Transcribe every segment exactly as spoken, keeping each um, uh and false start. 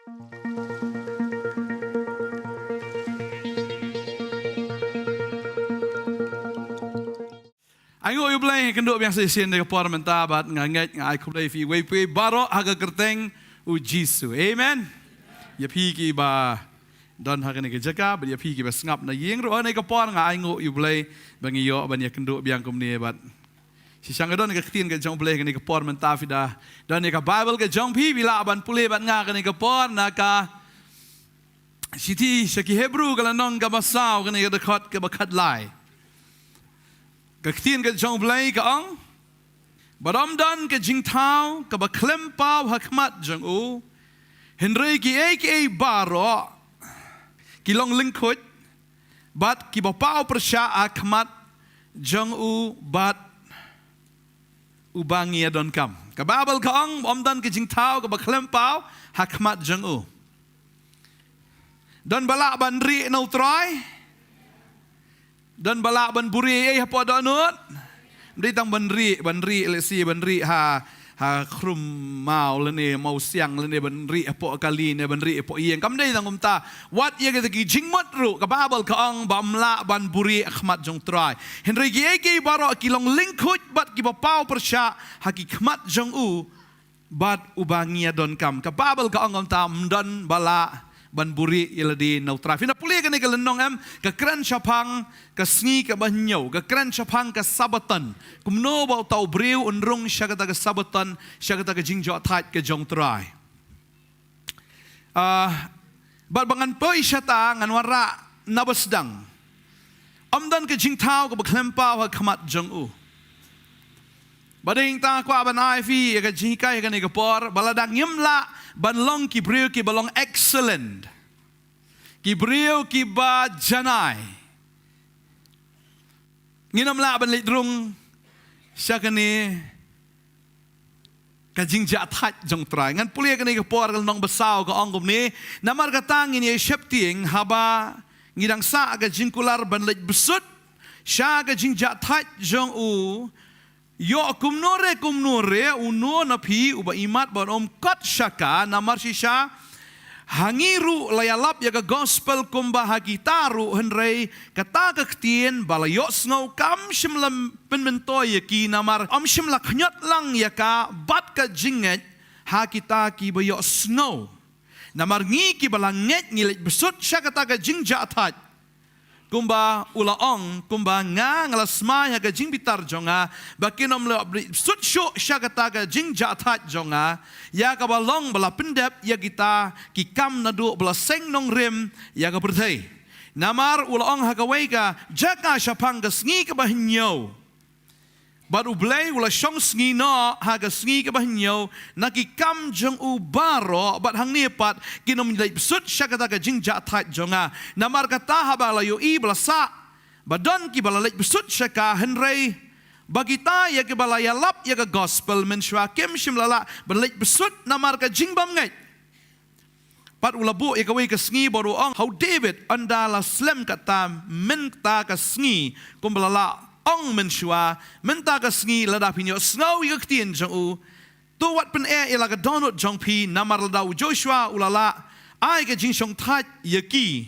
Ai nguh ïa U Blei, nga kynduh biang sa shisien da ka por mynta bad nga ngeit nga ai khublei ïa phi uwei pa uwei baroh ha ka kyrteng U Jisu. Amen. Ïa phi kiba don ha kane ka jaka bad ïa phi kiba sngap na ïing ruh ha kane ka por, nga ai nguh ïa U Blei ba ngi ïoh ban ïa kynduh biang kumne bad shisha nga don ka ktien ka jong U Blei ha kane ka por mynta. Phi da don ïa ka Baibl ka jong phi, phi lah ban pule bad nga ha kane ka por na ka Shithi sha ki Hebru ka lynnong kaba saw, kane ka dkhot kaba khatlai. Ka ktien ka jong U Blei ka ong, bad ym don ka jingthaw kaba khlem paw ha khmat jong u, hynrei kiei kiei baroh ki long lyngkhuid bad kiba paw pyrshah ha khmat jong u bad uba ngi ïa donkam. Ka Baibl ka ong, ym don ka jingthaw kaba khlem paw ha khmat jong u. Don ba lah ban rieh na U Trai? Don ba lah ban buhrieh ei hapoh dohnud? Ym dei tang ban rieh, ban rieh, let's say, ban rieh ha, ha khrum maw lane mawsiang lane ban rieh hapoh kali ne ban rieh hapoh ïing. Kam dei tang kumta. Wat ïa kita ki jingmut ruh, ka Baibl ka ong ba ym lah ban buhrieh ha khmat jong U Trai. Hynrei kiei kiei baroh ki long lyngkhuid bad kiba paw pyrshah ha ki khmat jong u bad uba ngi ïa donkam. Ka Baibl ka ong kumta, ym don ba lah ban buhrieh ïa lade na U Trai. Phin da pule kane ka lynnong em, ka kren shaphang ka sngi kaba hynñiew, ka kren shaphang ka Sabbaton. Kumno ba uta u briew un rung sha kata ka Sabbaton, sha kata ka jingjahthait ka jong U Trai. Ah, bad ba ngan poi shata ngan wanrah na ba sdang. Ym don ka jingthaw kaba khlem paw ha khmat jong u. Ba dei nangta kwah ban ai phi ïa ka jinghikai ha kane ka por, ba lada ngim lah ban long ki briew kiba long excellent, ki briew kiba janai, ngin ym lah ban leit rung sha kane ka jingjahthait jong U Trai. Ngan pule kane ka por ka lynnong ba saw ka ong kumne, namar kata ngin ïa sheptieng haba ngi dang sah ka jingkular ban leit bsut sha ka jingjahthait jong u, ïoh kumno re kumno re uno na phi uba imat ban ym kot sha ka, namar shisha ha ngi ruh la ïalap ïa ka gospel kumba ha kita ruh, hynrei kata ka ktien ba la ïohsngew kam shym la pynmyntoi ïa ki, namar ym shym la khñiot lang ïa ka bad ka jingngeit ha kita kiba ïohsngew. Namar ngi kiba la ngeit ngi leit bsut sha kata ka jingjahthait kumba u la ong, kumba nga nga la smai ha ka jingbitar jong nga ba kin ym leit bsut shuh sha kata ka jingjahthait jong nga, ïa kaba long ba la pyndep ïa kita ki kam naduh ba la seng nongrim ïa ka pyrthei. Namar u la ong ha kawei ka jaka shaphang ka sngi kaba hynñiew, bad U Blei u la shong sngi noh ha ka sngi kaba hynñiew na ki kam jong u baroh, bad hangne pat kin ym leit bsut sha kata ka jingjahthait jong nga. Namar kata haba la ïohi ba la sah ba don kiba la leit bsut sha ka, hynrei ba kita ïa kiba la ïalap ïa ka gospel mynshuwa kim shym la lah ban leit bsut namar ka jingbymngeit. Bad u la buh ïa kawei ka sngi bad u ong ha u David, ynda la slem kata mynta ka sngi, kumba la lah ong mynshuwa, mynta ka sngi lada phin ïohsngew ïa ka ktien jong u, to wat pyneh ïa la ka dohnud jong phi, namar lada u Joshua u la lah ai ka jingshongthait ïa ki,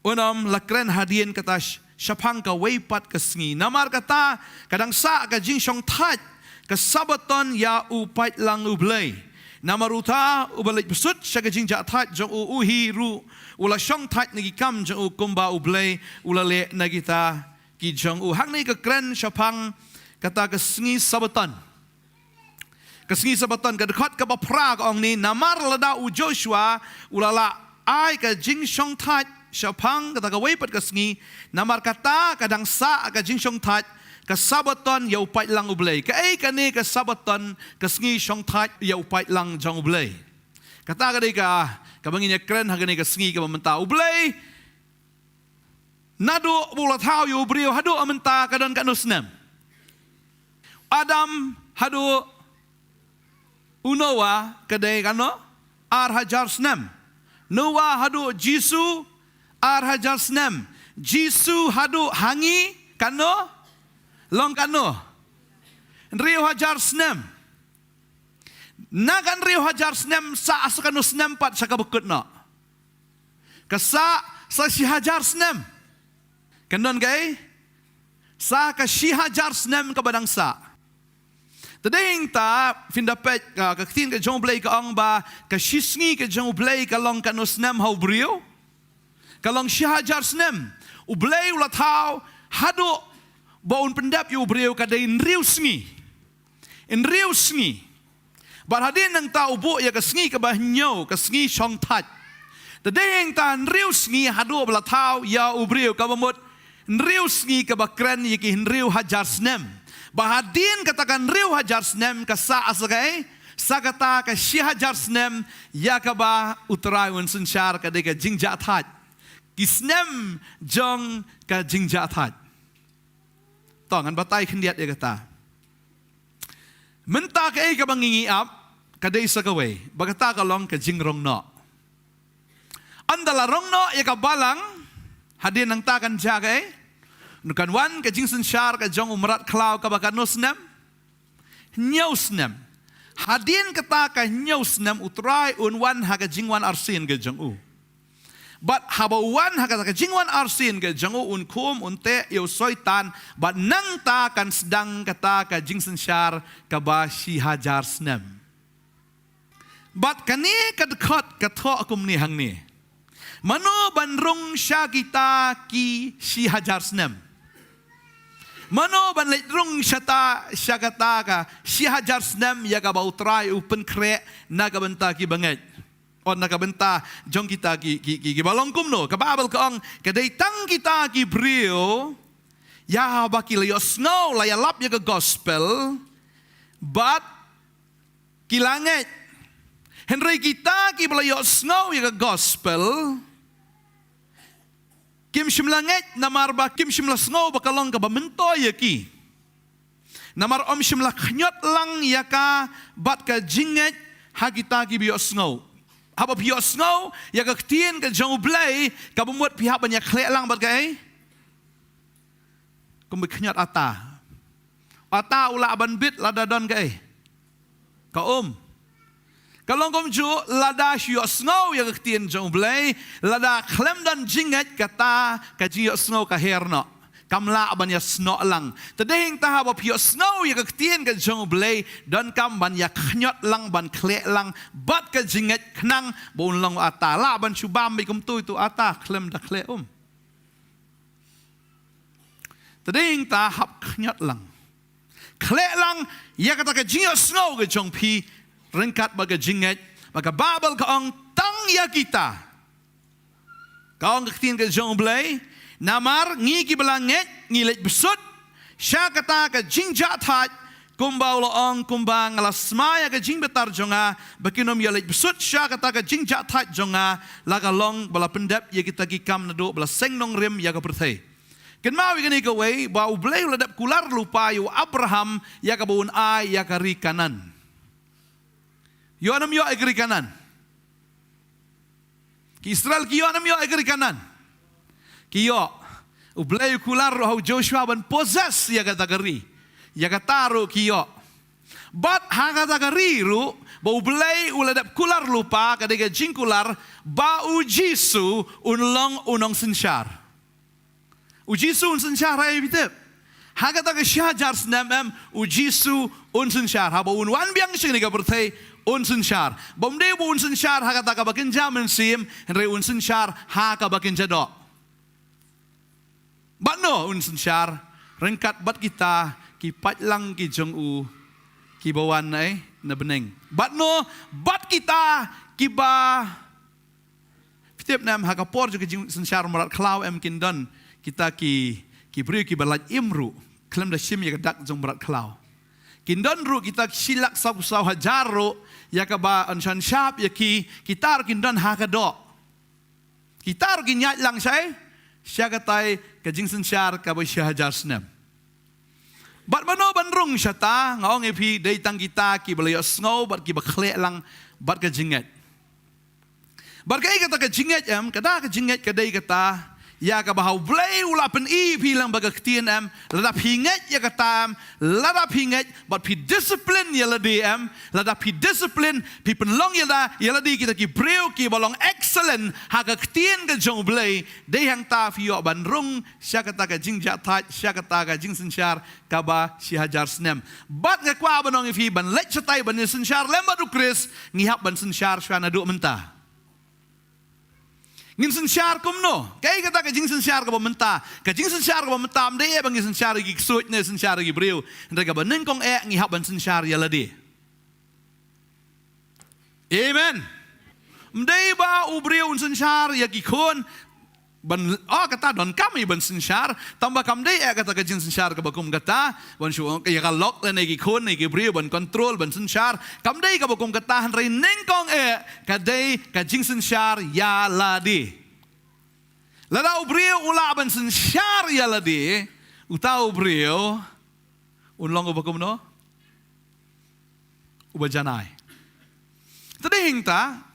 un ym la kren hadien kata sh-, shaphang kawei pat ka sngi. Namar kata ka dang sah ka jingshongthait ka Sabbaton ïa u paidlang U Blei. Namar uta uba leit bsut sha ka jingjahthait jong u, u hi ruh u la shongthait na ki kam jong u kumba U Blei u la leh na kita ki jong u. Hangne ka kren shaphang kata ka sngi Sabbaton. Ka sngi Sabbaton, ka dkhot kaba phra ka ong ne, namar lada u Joshua u la lah ai ka jingshongthait shaphang kata kawei pat ka sngi, namar kata ka dang sah ka jingshongthait ka Sabbaton ïa u paidlang U Blei. Kaei kane ka Sabbaton, ka sngi shongthait ïa u paidlang jong U Blei? Kata ka dei ka, kaba ngin ïa kren ha kane ka sngi kaba mynta. U Blei naduh ba u la thaw ïa u briew haduh mynta ka don katno snem? Adam haduh u Noah ka dei katno? Ar hajar snem. Noah haduh Jisu ar hajar snem. Jisu haduh ha ngi katno? Long katno? Hynriew hajar snem. Na ka hynriew hajar snem, sah sa kano snem pat sha kaba kut noh? Ka sah sa shi hajar snem. Kan don kaei? Sa ka shi hajar snem kaba dang sah. Te dei hangta, phin da peit ka, ka ktien ka jong U Blei ka ong ba ka shi sngi ka jong U Blei ka long kano snem ha u briew? Ka long shi hajar snem. U Blei u la thaw haduh ba un pyndep ïa u briew ka dei hynriew sngi. Hynriew sngi. Bad hadien nangta u buh ïa ka sngi kaba hynñiew, ka sngi shongthait. Te dei hangta hynriew sngi haduh ba la thaw ïa u briew, kaba mut hynriew sngi kaba kren ïa ki hynriew hajar snem. Bad hadien kata ka hynriew hajar snem ka sah sa kaei? Sa kata ka shi hajar snem ïa kaba U Trai un synshar, ka dei ka jingjahthait. Ki snem jong ka jingjahthait. To ngan batai khyndiat ïa kata. Mynta kaei kaba ngi ngi ap, ka dei sa kawei, ba kata ka long ka jingrong noh. Ynda la rong noh ïa ka balang, hadien nangta kan jia kaei? Kan wan ka jingsynshar ka jong u mrad khlaw kaba kano snem? Hynñiew snem. Hadien kata ka hynñiew snem U Trai un wan ha ka jingwan arsien ka jong u. Bad haba u wan ha kata ka jingwan arsien ka jong u, un khum, un teh ïa u Soitan, bad nangta kan sdang kata ka jingsynshar kaba shi hajar snem. Bad kane ka dkhot ka thoh kumne hangne. Mano ban rung sha kita ki shi hajar snem? Mano ban leit rung sha ta, sha kata ka shi hajar snem ïa kaba U Trai u pynkhreh na ka bynta ki bangeit? Ot, na ka bynta jong kita ki, ki, ki, ki ba long kumno? Ka Baibl ka ong, ka dei tang kita ki briew ïa ba ki la ïohsngew, la ïalap ïa ka gospel, bad ki la ngeit. Hynrei kita ki ba la ïohsngew ïa ka gospel, kim shym la ngeit, namar ba kim shym la sngew ba ka long kaba myntoi ïa ki. Namar ym shym la khñiot lang ïa ka bad ka jingngeit ha kita ki ba ïohsngew. Haba phi ïohsngew ïa ka ktien ka jong U Blei, kaba mut phi hap ban ïa khleh lang bad kaei? Kumba khñiot ata. Ata u lah ban bit lada don kaei? Ka um. Ka long kumjuh, lada shu ïohsngew ïa ka ktien jong U Blei, lada khlem don jingngeit, kata ka jingïohsngew ka her noh. Kam lah ban ïa snoh lang. Te dei hangta haba phi ïohsngew ïa ka ktien ka jong U Blei, donkam ban ïa khñiot lang, ban khleh lang bad ka jingngeit, khnang ba un long ata. Lah ban shu bam beit kumto ïa uto ata, khlem da khleh, um. Te dei hangta hap khñiot lang. Khleh lang ïa kata ka jingïohsngew ka jong phi ryngkat bad ka jingngeit. Bad ka Baibl ka ong tang ïa kita. Ka ong ka ktien ka jong U Blei, namar ngi ki ba la ngeit ngi leit bsut sha kata ka jingjahthait, kumba u la ong, kumba nga la smai ïa ka jingbitar jong nga, ba kin ym ïa leit bsut sha kata ka jingjahthait jong nga, la ka long ba la pyndep ïa kita ki kam naduh ba la seng nongrim ïa ka pyrthei. Kynmaw ïa kane kawei, ba U Blei u la dep kular lypa ïa u Abraham ïa kaba un ai ïa ka ri Kanaan. Ïoh ne ym ïoh ïa ka ri Kanaan? Ki Israel ki ïoh ne ym ïoh ïa ka ri Kanaan? Ki ïoh. U Blei u kular ruh ha u Joshua ban possess ïa kata ka ri. Ïa kata ruh ki ïoh. Bad ha kata ka ri ruh, ba U Blei u la dep kular lypa, ka dei ka jingkular ba U Jisu un long u nongsynshar. U Jisu un synshar, ha ïa phi tip. Ha kata ka shi hajar snem, em, U Jisu un synshar. Haba un wan biang sha kane ka pyrthei, un synshar. Bym dei ba un synshar ha kata kaba kynja mynsiem, hynrei un synshar ha kaba kynja doh. Bad no un synshar? Ryngkat bad kita ki paidlang ki jong u, ki ba wan na, eh, na bneng. Bad no, bad kita ki ba Phi tip ne em, ha ka por jong ka jingsynshar mrad khlaw, em, kin don kita ki, ki briew ki ba lait im ruh, khlem da shim ïa ka dak jong mrad khlaw. Kin don ruh kita ki shi lak saw phew saw hajar ruh, ïa kaba yn shan shap ïa ki, kita ruh kin don ha ka doh. Kita ruh kin ïaid lang shai sha katai ka jingsynshar kaba shi hajar snem. Bad mano ban rung shata? Nga ong ïa phi, dei tang kita ki ba la ïohsngew bad ki ba khleh lang bad ka jingngeit. Bad kaei kata ka jingngeit, em? Kata ka jingngeit ka dei kata Ïa kaba ha U Blei u la pyni ïa phi lyngba ka ktien em, lada phi ngeit ïa kata em, lada phi ngeit, bad phi discipline ïa lade em, lada phi discipline, phi pynlong ïa lade, ïa lade kita ki briew kiba long excellent ha ka ktien ka jong U Blei, dei hangta phi ïoh ban rung sha kata ka jingjahthait, sha kata ka jingsynshar kaba shi hajar snem. Bad nga kwah ban ong ïa phi, ban leit shatai ban ïasynshar lem bad U Khrist, ngi hap ban synshar shuwa naduh mynta. Ngin synshar kumno? Kaei kata ka jingsynshar kaba mynta? Ka jingsynshar kaba mynta ym dei ba ngi synshar ïa ki ksuid ne synshar ïa ki briew. Hynrei kaba nyngkong eh ngi hap ban synshar ïa lade. Amen. Ym dei ba u briew un synshar ïa ki khun. Ban, oh, kata donkam ïa ban synshar. Tangba kam dei eh kata ka jingsynshar kaba kum kata. Ban shu ïa ka lok lane ki khun ne ki briew ban control, ban synshar. Kam dei kaba kum kata, hynrei nyngkong eh ka dei ka jingsynshar ïa lade. Lada u briew u lah ban synshar ïa lade, uta u briew un long uba kumno? Uba janai. Te dei hangta,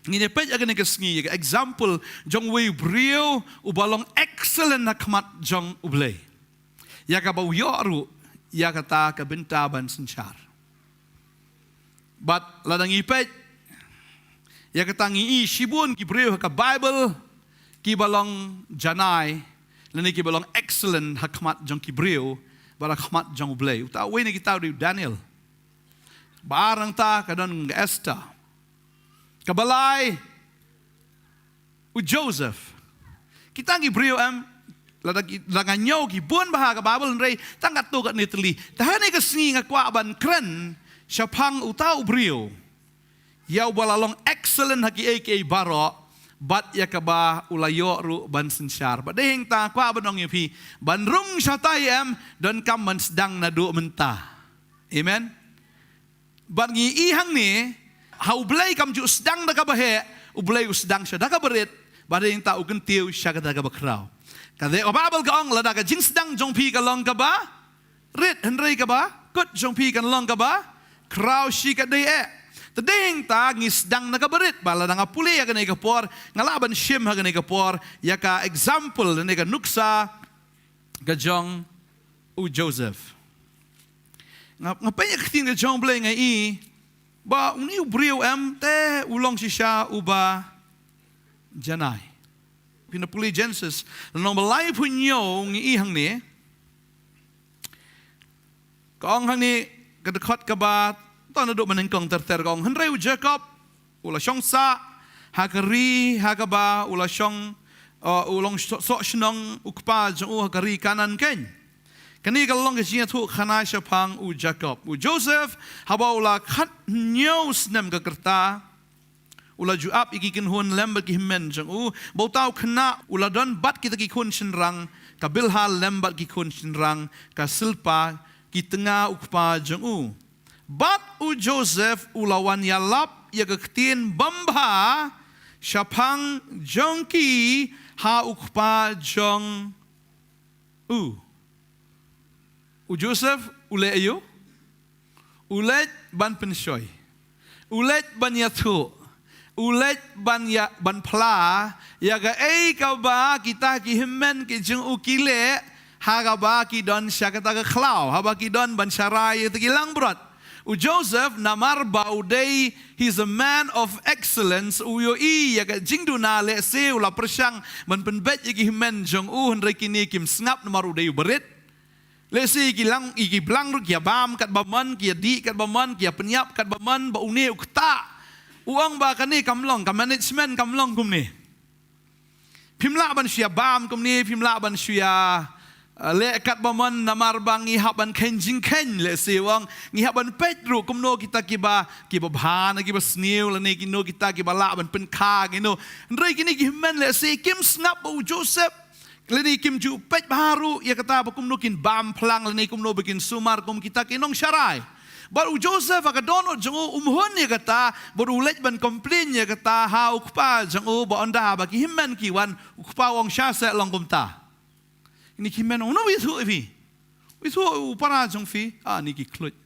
ngin ïa peit ïa kane ka sngi ïa ka example jong uwei u briew uba long excellent ha khmat jong U Blei. Ïa kaba u ïoh ruh ïa kata ka bynta ban synshar. Bad lada ngi peit ïa kata, ngi i shibun ki briew ha ka Bible kiba long janai lane kiba long excellent ha khmat jong ki briew bad ha khmat jong U Blei. Uta uwei na kita u dei u Daniel. Ba ar nangta ka don ka Esther. Kaba lai u Joseph. Kita ki briew em, lada ki, lada nga ñiew ki bun bha ha ka Bible, hynrei tang katto katne tylli. Te ha kane ka sngi nga kwah ban kren shaphang uta u briew, ïa uba la long excellent ha kiei kiei baroh, bad ïa kaba u la ïoh ruh ban synshar. Bad dei hangta kwah ban ong ïa phi, ban rung shatai em, donkam ban sdang naduh mynta. Amen. Bad ngi i hangne, ha U Blei kam ju sdang da kaba heh, U Blei u sdang sha da kaba rit, bad dei hangta u kyntiew sha kata kaba khraw. Ka dei, ka Bible ka ong, lada ka jingsdang jong phi ka long kaba rit, hynrei kaba kut jong phi kan long kaba khraw shikatdei eh. Te dei hangta ngi sdang na kaba rit, bad lada nga pule ïa kane ka por, nga lah ban shim ha kane ka por ïa ka example, ne ka nuksa ka jong u Joseph. Nga, nga peit ïa ka ktien ka jong U Blei, nga i ba une u briew em te u long shisha uba janai. Phin da pule Genesis lynnong ba laiphew hynñiew, ngi i hangne. Ka ong hangne, ka dkhot kaba, to naduh mynnyngkong ter ter ka ong, hynrei u Jakob u la shong sah ha ka ri ha kaba u la shong, uh, u long soh, soh shnong u kpa jong u ha ka ri Kanaan keiñ. Kane ka long ka jingïathuhkhana shaphang u Jakob. U Joseph, haba u la khathynñiew snem ka rta, u la ju ap ïa ki kynhun lem bad ki hynmen jong u, ba uta u khynnah u la don bad kita ki khun shynrang, ka Bilha lem bad ki khun shynrang ka Silpa, ki tnga u kpa jong u. Bad u Joseph u la wan ïalap ïa ka ktien bym bha shaphang jong ki ha u kpa jong u. U Joseph u leh aïu? U leit ban pynshoi. U leit ban ïathuh. U leit ban ïa, ban phla ïa kaei kaba kita ki hynmen ki jong u ki leh, ha kaba ki don sha kata ka khlaw, haba ki don ban sharai ïa kita ki langbrot. U Joseph, namar ba u dei, he's a man of excellence, u ïohi ïa ka jingduna, lehse u la pyrshang ban pynbeit ïa ki hynmen jong u, hynrei kine kim sngap namar u dei uba rit. Lehse ki lang, ki blang ruh ki ïa bam katba mon, ki ïa dih katba mon, ki ïa pynïap katba mon, ba une u ktah. U ong ba kane kam long, ka management kam long kumne. Phim lah ban shu ïa bam kumne, phim lah ban shu ïa, uh, leh katba mon, namar ba ngi hap ban kheiñ jingkheiñ, lehse u ong, ngi hap ban peit ruh kumno kita kiba, kiba bha ne kiba sniew, lane kino kita kiba lah ban pynkha kino. Hynrei kine ki hynmen lehse kim sngap ba u Joseph, lane kim ju peit bha ruh ïa kata ba kumno kin bam phlang lane kumno ba kin sumar kum kita ki nongsharai. Bad u Joseph ha ka dohnud jong u um hun ïa kata, bad u leit ban complain ïa kata ha u kpa jong u, ba ynda ba ki hynmen ki wan, u kpa u ong sha seh long kumta. Kine ki hynmen u ong, no, ïathuh ïa phi. Ïathuh u para jong phi, ah, kine ki khluit.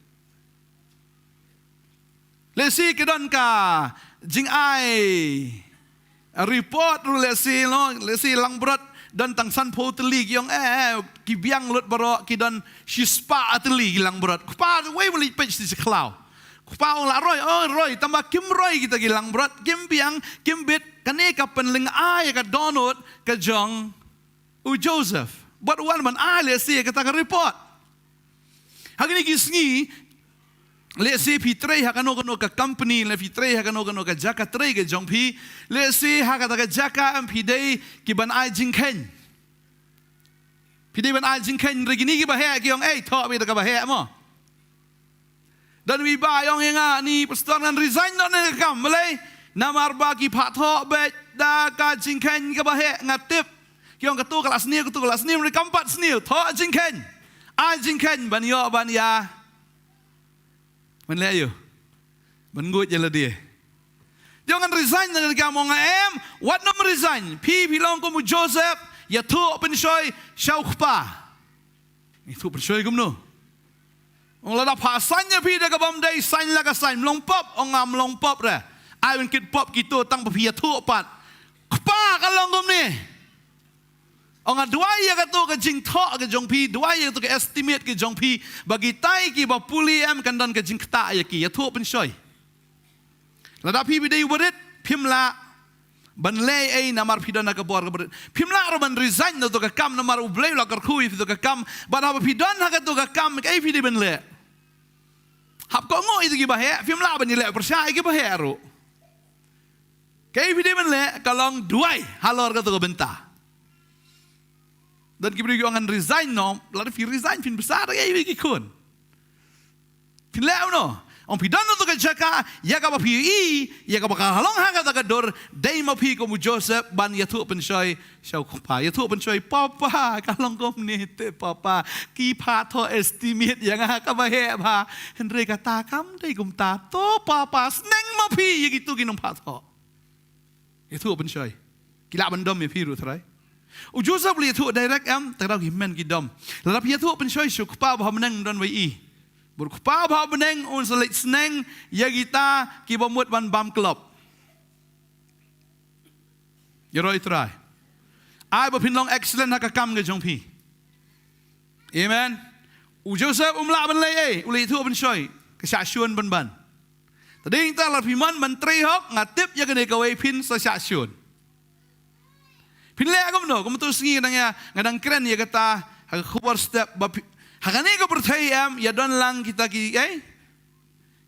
Lehse ki don ka jingai report ruh lehse, no, lehse langbrot Don tang sanphew tylli ki ong, eh, eh, ki biang lut baroh, ki don shispah tylli ki langbrot. Kpa wei wei peit shi khlaw. Kpa ong la roi, oh roi, tang ba kim roi kita ki langbrot, kim biang, kim bit, kane ka pynlyngngoh ïa ka dohnud ka jong u Joseph. Bad u wan ban ai lehse kata ka report. Ha kine ki sngi, lehse phi trei ha kano kano ka company, lehse phi trei ha kano kano ka jaka trei ka jong phi, lehse ha kata ka jaka em phi dei ki ban ai jingkheiñ. Phi dei ban ai jingkheiñ, hynrei kine ki baheh ki ong, ei, thoh beit da ka baheh mo. Don uwei ba ong ïa nga, ni pastor, ngan resign noh na ka kam, balei? Namar ba ki phah thoh beit da ka jingkheiñ ka baheh, nga tip. Ki ong katu ka la sniew, katu ka la sniew, hynrei kam pat sniew, thoh jingkheiñ. Ai jingkheiñ ban ïoh ban ïa, ban leh aïu? Ban nguid ïa lade. Te ong ngan resign na ka kam, ong em, wat nym resign. Phi, phi long kum u Joseph, ïathuh pynshoi sha u kpa. Ïathuh pynshoi kumno? Ong lada phah sign ïa phi da ka bym dei, sign la ka sign, ym long pop, ong ngam long pop re. Ai ban kit pop kito tang ba phi ïathuh pat. Kpa, ka long kumne. Ong nga duwai ïa katu ka jingthoh ka jong phi, duwai ïa katu ka estimate ka jong phi, ba kitai kiba pule em kan don ka jingktah ïa ki, ïathuh pynshoi. Lada phi, phi dei u barit, phim lah ban leh ei namar phi don ha ka bor ka barit. Phim lah ruh ban resign na katu ka kam namar U Blei u la kyrkhu ïa phi katu ka kam, bad haba phi don ha katu ka kam, kaei phi dei ban leh? Hap kohnguh ïa kito ki baheh, phim lah ban ïaleh pyrshah ïa ki baheh ruh. Kaei phi dei ban leh, ka long duwai halor katu ka bynta. Don ki briew ki ong ngan resign noh, lada phi resign phin bsa da kaei ki khun? Phin leh kumno? Ong phi don na katu ka jaka, ïa kaba phi ïohi, ïa kaba ka long ha kata ka dur, dei ma phi kum u Joseph ban ïathuh pynshoi sha u kpa, ïathuh pynshoi, papa, ka long kumne te papa, ki phah thoh estimate ïa nga ha ka baheh bha, hynrei kata kam dei kumta, to papa, sneng ma phi ïa kito ki nongphah thoh. Ïathuh pynshoi. Ki lah ban dom ïa phi ruh trai. U Joseph u la ïathuh direct em, te ka daw ki hynmen ki dom. Lada phi ïathuh pynshoi sha u kpa ba ha bneng, ym don wei i. Bad u kpa ba ha bneng un sa leit sneng ïa kita kiba mut ban bam klop. Ïaroh ïa u Trai. Ai ba phin long excellent ha ka kam ka jong phi. Amen. U Joseph um lah ban leh ei, u la ïathuh pynshoi, ka shah shun pynban. Te dei nangta lada phi mon ban trei hok, nga tip ïa kane kawei phin sa shah shun. Phin leh kumno, kumto sngi nga dang ïa, nga dang kren ïa kata ha ka khubor step ba phi, ha kane ka pyrthei em ïa don lang kita ki, eh?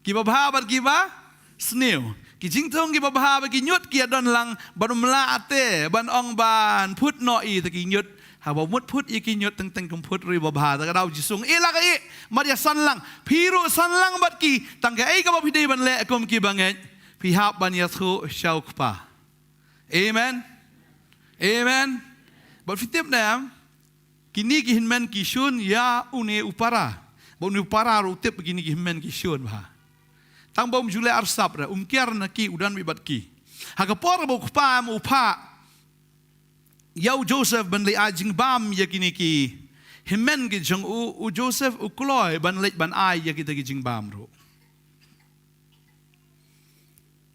Kiba bha bad kiba sniew. Ki jingthung kiba bha bad ki ñiut ki ïa don lang, bad um lah te ban ong ban phut noh ïa kita ki ñiut. Haba mut phut ïa ki ñiut teng teng kum phut ruh ïa ba bha. Te ka daw Jisu ong, ïeh la ka ïeh, mat ïa san lang. Phi ruh san lang bad ki, tang kaei kaba phi dei ban leh kum kiba ngeit, phi hap ban ïathuh sha u kpa. Amen. Amen. Bad phi tip ne em, kine ki hynmen ki shun ïa une u para. Bad une u para ruh u tip kine ki hynmen ki shun bha. Tang ba um ju leh arsap re, um kiar na ki, u don beit bad ki. Ha ka por ba u kpa em u phah ïa u Joseph ban leit ai jingbam ïa kine ki hynmen ki jong u, u Joseph u kloi ban leit ban ai ïa kita ki jingbam ruh.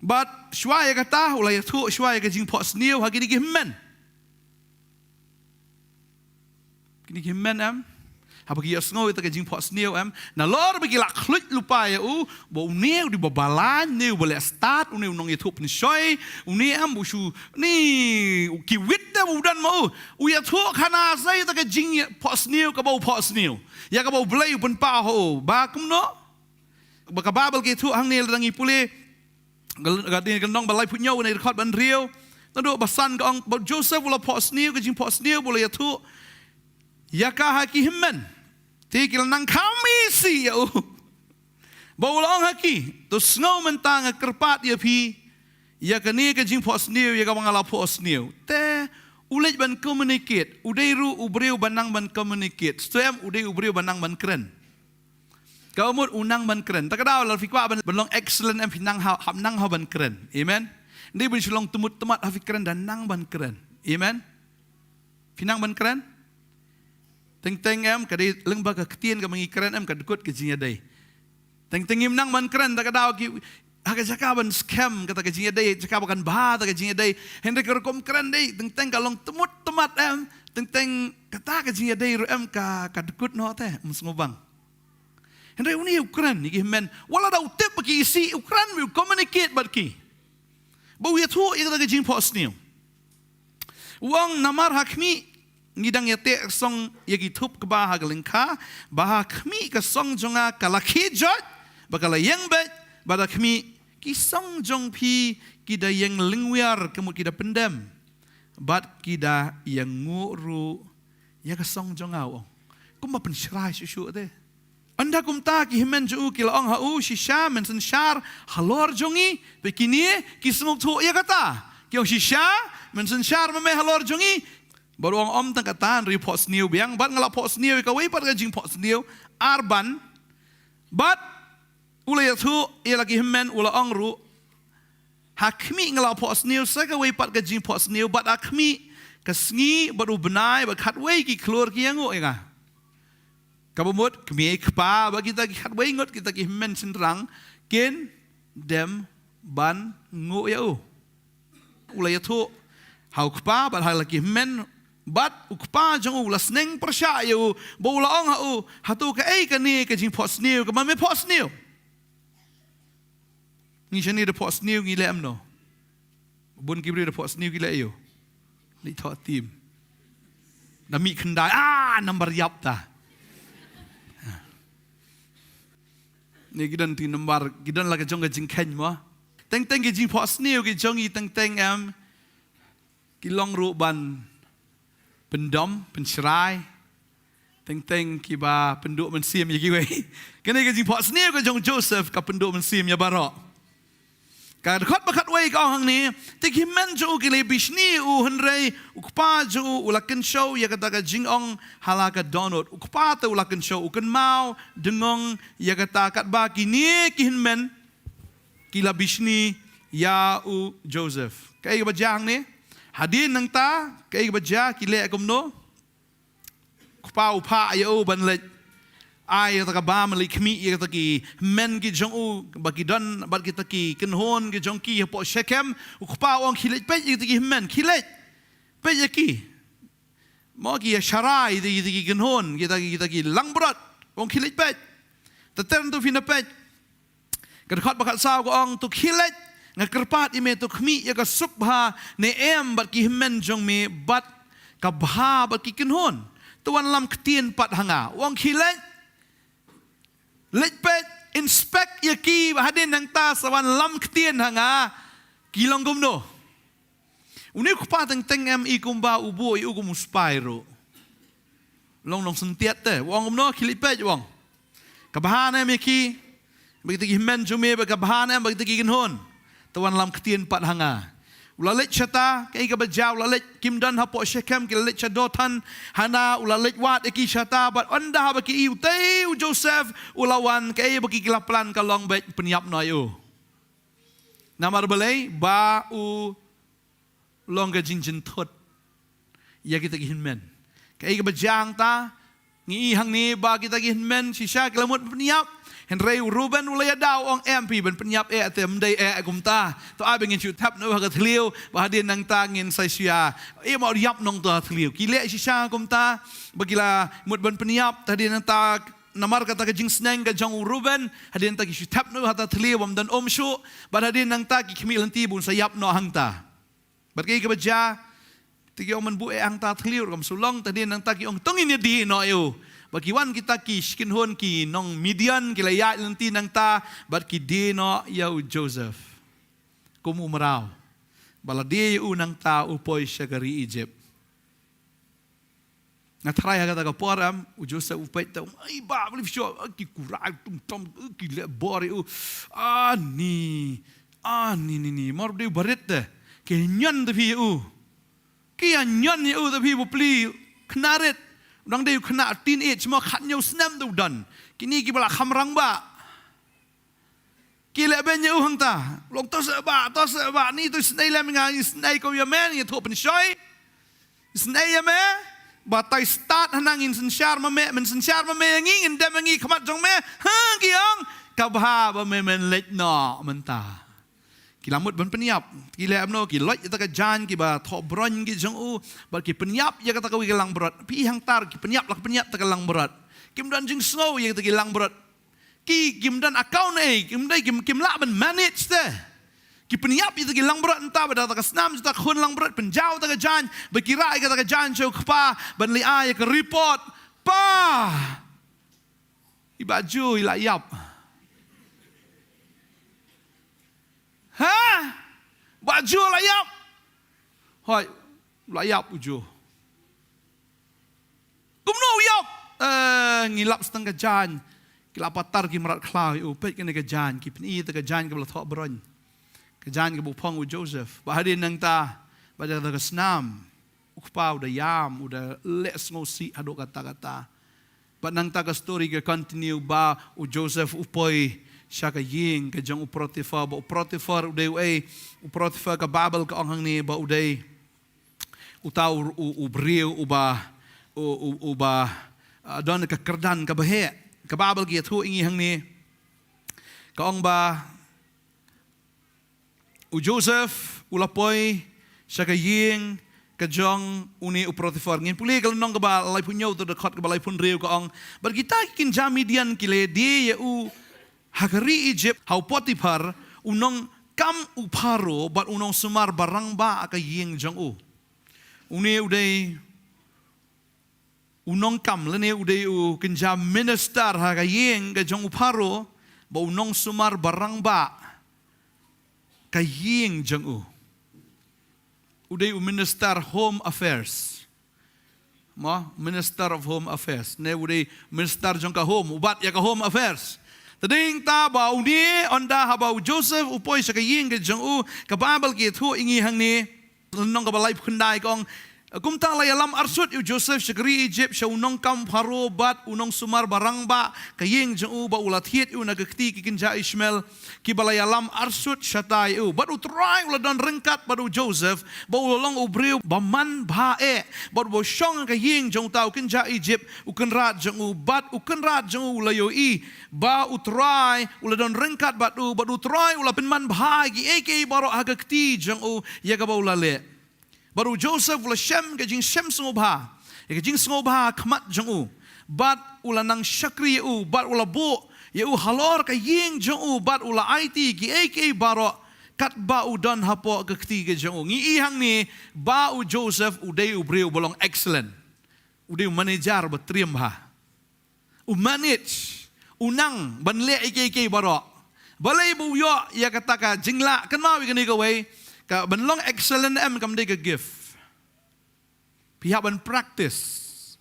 Bad shuwa ïa kata, u la ïathuh shuwa ïa ka jingphohsniew ha kine ki hynmen. Kine ki hynmen em, haba ki ïohsngew ïa ka jingphohsniew em, nalor ba ki la khluit lypa ïa u, ba une u dei uba balang, une uba leh stad, une u nongïathuh pynshoi, une em ba u shu, ni, ki wit te ba u don ma u. U ïathuh khana sa ïa ka jingphohsniew kaba u phohsniew, ïa kaba U Blei u pynpaw ha u. Ba kumno? Ba ka Baibl ka ïathuh hangne lada ngi pule, ka, ka, ka nong ba laiphew hynñiew, ka dkhot ba hynriew. Naduh ba san ka ong ba u Joseph u la phohsniew, ka jingphohsniew ba u la ïathuh ïa ka ha ki hynmen. Te ki la nang kham isih ïa u. Ba u la ong ha ki, to sngew mynta nga kyrpad ïa phi, ïa kane ka jingphohsniew, ïa kaba nga la phohsniew. Te u leit ban communicate, u dei ruh u briew ba nang ban communicate. Stem u dei u briew ba nang ban kren. Ka mut u nang ban kren. Ta ka daw lada phi kwah ban, ban long excellent em phi nang ha, hap nang ha ban kren. Amen. Ym dei ban shu long tmut tmat ha phi kren, da nang ban kren. Amen. Phi nang ban kren? Teng teng em, ka dei lyngba ka ktien kaba ngi kren em, ka dkut ka jingïadei. Teng teng ngim nang ban kren, ta ka daw ki, ha ka jaka ban skhem kata ka jingïadei, jaka ba kan bha ta ka jingïadei. Hynrei ka rukom kren dei, teng teng ka long tmut tmat em, Teng teng kata ka jingïadei ruh em ka, ka dkut noh te, ym sngewbang. Hynrei une u kren ïa ki hynmen, wat la da u tip ba ki isih, u kren bad u communicate bad ki. Ba u ïathuh ïa kata ka jingphohsniew. U ong namar ha khmih ngi dang ïateh song ïa ki thup kba ha ka lyngkha, ba ha khmih ka song jong nga ka la khie joit, ba ka la ïeng beit, bad ha khmih ki song jong phi ki da ïeng lyngwiar, ka mut ki da pyndem, bad ki da ïeng nguh ruh ïa ka song jong nga, u ong. Kumba pynshrai shuh shuh te. Ynda kumta ki hynmen jong u ki la ong ha u, shisha men synshar halor jong ngi, peit kine ki sngewthuh ïa kata. Ki ong shisha men synshar ma me halor jong ngi. Bad u ong ym tang kata, hynrei phohsniew biang, bad nga la phohsniew ïa kawei pat ka jingphohsniew arban. Bad u la ïathuh ïa la ki hynmen, u la ong ruh, ha khmih nga la phohsniew sa kawei pat ka jingphohsniew, bad ha khmih ka sngi bad u bnai bad khatwei ki khlur ki ïanguh ïa nga. Kaba mut kmie kpa bad kita ki khatwei ngut kita ki hynmen shynrang kin dem ban nguh ïa u. U la ïathuh ha u kpa bad ha la ki hynmen, bad u kpa jong u la sneng pyrshah ïa u, ba u la ong ha u, hato kaei kane ka jingphohsniew kaba me phohsniew? Ngi shane da phohsniew ngi leh em no? Bun ki briew da phohsniew ki leh ïa u. Leit thoh tim. Da mih khyndai, ah, nambar ïap ta. Ne ki don ti nambar, ki don la ka jong ka jingkheiñ mo. Teng teng ki jingphohsniew ki jong ngi teng teng em, ki long ruh ban pyndom, pynshrai. Teng teng kiba pynduh mynsiem ïa kiwei. Kane ka jingphohsniew ka jong Joseph ka pynduh mynsiem ïa baroh. Ka dkhot ba khatwei ka ong hangne, te ki hynmen jong u ki la bishni ïa u, hynrei u kpa jong u u la kynshew ïa kata ka jingong ha la ka dohnud. U kpa te u la kynshew, u kynmaw dngong ïa kata, katba kine ki hynmen ki la bishni ïa u Joseph. Kaei kaba jia hangne? Hadien nangta kaei kaba jia, ki leh kumno? Kpa u phah ïa u ban leit ai ïa kata ka bam, leit khmih ïa kita ki hynmen ki jong u ba ki don bad kita ki kynhun ki jong ki hapoh Shekhem. U kpa u ong khie leit peit ïa kita ki hynmen, khie leit peit ïa ki. Mo, ki ïa sharai ïa kita ki kynhun, kita ki, kita ki langbrot. U ong khie leit peit. Te ter tu phin da peit. Ka dkhot ba khatsaw ka ong, to khie leit, nga kyrpad ïa me to khmih ïa ka suk bha ne em bad ki hynmen jong me bad ka bha bad ki kynhun. To wan lam ktien pat ha nga. U ong khie leit. Leit peit, inspect ïa ki, ba hadien nangta sa wan lam ktien ha nga. Ki long kumno? Une u kpa teng teng em i kumba u buh ïa u kum u spy ruh. Long nongsyntiat te. U ong kumno, khie leit peit, u ong. Ka bha ne em ïa ki, ba kita ki hynmen jong me, ba ka bha ne em ba kita ki kynhun. To wan lam ktien pat ha nga. U la leit shata, kaei kaba jia, u la leit, kim don hapoh Shekhem, ki la leit sha Dothan. Hana u la leit wad ïa ki shata, bad ynda haba ki ïohi u tei u Joseph u la wan, kaei ba ki, ki la plan ka long beit pynïap noh ïa u. Namar balei? Ba u long ka jingjynthut ïa kita ki hynmen. Kaei kaba jia hangta? Ngi i hangne ba kita ki hynmen shisha ki la mut pynïap. Hynrei u Reuben u la ïada, u ong em phi ban pynïap eh, te ym dei eh kumta. To ai ba ngin shu thep noh ha ka thliew, ba hadien nangta ngin sa shu ïa, eh, mo, ïap noh to ha thliew. Ki leh shisha kumta, ba ki la mut ban pynïap, te hadien nangta namar kata ka jingsneng ka jong u Reuben, hadien nangta ki shu thep noh ha ta thliew bym don um shuh, bad hadien nangta ki khmih lynti ba un sa ïap noh hangta. Bad kaei kaba jia, te ki ong men buh eh hangta ha thliew, ruh kam shu long, te hadien nangta ki ong to ngin ïa die noh ïa u. Bad ki wan kita ki kynhun ki nong Midian, ki la ïaid lynti nangta, bad ki die noh ïa u Joseph kum u mraw. Bad la die ïa u nangta u poi sha ka ri Egypt. Nga tharai ha kata ka por em, u Joseph u peit te, ai ba, beli phi shu, ai, ki kurai tum tam, ai, ki leh bor ïa u. Ani, ani, ni, ni, mar dei u barit te. Ki ñion te phi ïa u. Ki ñion ïa u te phi, bapli khynnah rit. Dang dei u khynnah teenage, mo, khathynñiew snem te u don. Kine kiba la kham rangbah. Ki leh beiñ ïa u hangta. Long to seh bah, to seh bah, ni to isynei lem ïa nga, isynei ko ïa me, ïathuh pynshoi. Isynei ïa me, ba tai stad hana ngin synshar ma me, men synshar ma me ïa ngi, ngin dem ïa ngi khmat jong me. Ha, ki ong, ka bha ba me men leit noh mynta. Ki la mut ban pynïap. Ki leh kumno, ki loit ïa kata ka jaiñ, kiba thoh bron ki jong u, bad ki pynïap ïa kata kawei ka langbrot. Phi hangta, ki pynïap la ki pynïap ïa kata ka langbrot. Kim don jingsngew ïa kata ki langbrot. Ki, kim don account ei, kim dei, kim, kim lah ban manage te. Ki pynïap ïa kata ki langbrot mynta, bad da kata ka snam jong kata ka khun langbrot, pynjaw kata ka jaiñ, bad ki rah ïa kata ka jaiñ sha u kpa, ban leit ai ïa ka report. Pa! I Bah Joe i la ïap. Ha? Bah Joe la ïap. Hooid, la ïap u Joe. Kumno u ïap? Eh, ngi lap sa tang ka jaiñ. Ki la patar ki mrad khlaw ïa u, peit kane ka jaiñ, ki pyni ïa kata ka jaiñ kaba la thoh bron. Ka jaiñ kaba u phong u Joseph. Bad hadien nangta, bad da kata ka snam, u kpa u da ïam, u da leh sngewsih haduh katta katta. Bad nangta ka story ka continue ba u Joseph u poi sha ka ïing ka jong u Potiphar, ba u Potiphar u dei uei, u Potiphar ka Baibl ka ong hangne ba u dei uta u, u, u briew uba, u, u, uba, ah, don ka kyrdan kaba heh. Ka Baibl ka ïathuh ïa ngi hangne. Ka ong ba u Joseph u la poi sha ka ïing ka jong une u Potiphar. Ngin pule ka lynnong kaba laiphew hynñiew, ka dkhot kaba laiphew hynriew ka ong. Bad kita ki kynja Midian ki la die ïa u ha ka ri Egypt, ha u Potiphar, u nongkam u Pharaoh, bad u nongsumar ba rangbah ha ka ïing jong u. Une u dei u nongkam lane u dei u kynja minister ha ka ïing ka jong u Pharaoh, bad u nongsumar ba rangbah ka ïing jong u. U dei u minister Home Affairs. Mo, Minister of Home Affairs. Ne u dei minister jong ka home, u bat ïa ka Home Affairs. Te dei nangta ba une, ynda haba u Joseph u poi sha ka ïing ka jong u, ka Baibl ka ïathuh ïa ngi hangne. Lynnong kaba laiphew khyndai ka ong, kumta la ïalam arsut ïa u Joseph sha ka ri Egypt, sha u nongkam Pharaoh bad u nongsumar ba rangbah ka ïing jong u, bad u la thied ïa u na ka kti ki kynja Ishmael, kiba la ïalam arsut shatai ïa u. Bad u Trai u la don ryngkat bad u Joseph, bad u la long u briew ba manbha eh, bad u ba shong ha ka ïing jong uta u kynja Egypt, u kynrad jong u, bad u kynrad jong u u la ïohi ba u Trai u la don ryngkat bad u, bad u Trai u la pynmanbha ïa kiei kiei baroh ha ka kti jong u, ïa kaba u la leh. Bad u Joseph u la shem ka jingshem sngewbha, ïa ka jingsngewbha ha khmat jong u. Bad u la nang shakri ïa u, bad u la buh ïa u halor ka ïing jong u, bad u la aiti kiei kiei baroh katba u don hapoh ka kti ka jong u. Ngi i hangne ba u Joseph u dei u briew ba long excellent. U dei u manager ba triem bha. U manage, u nang ban leh ïa kiei kiei baroh. Balei ba u ïoh ïa kata ka jinglah? Kynmaw ïa kane kawei, ka ban long excellent em kam dei ka gift. Phi hap ban practice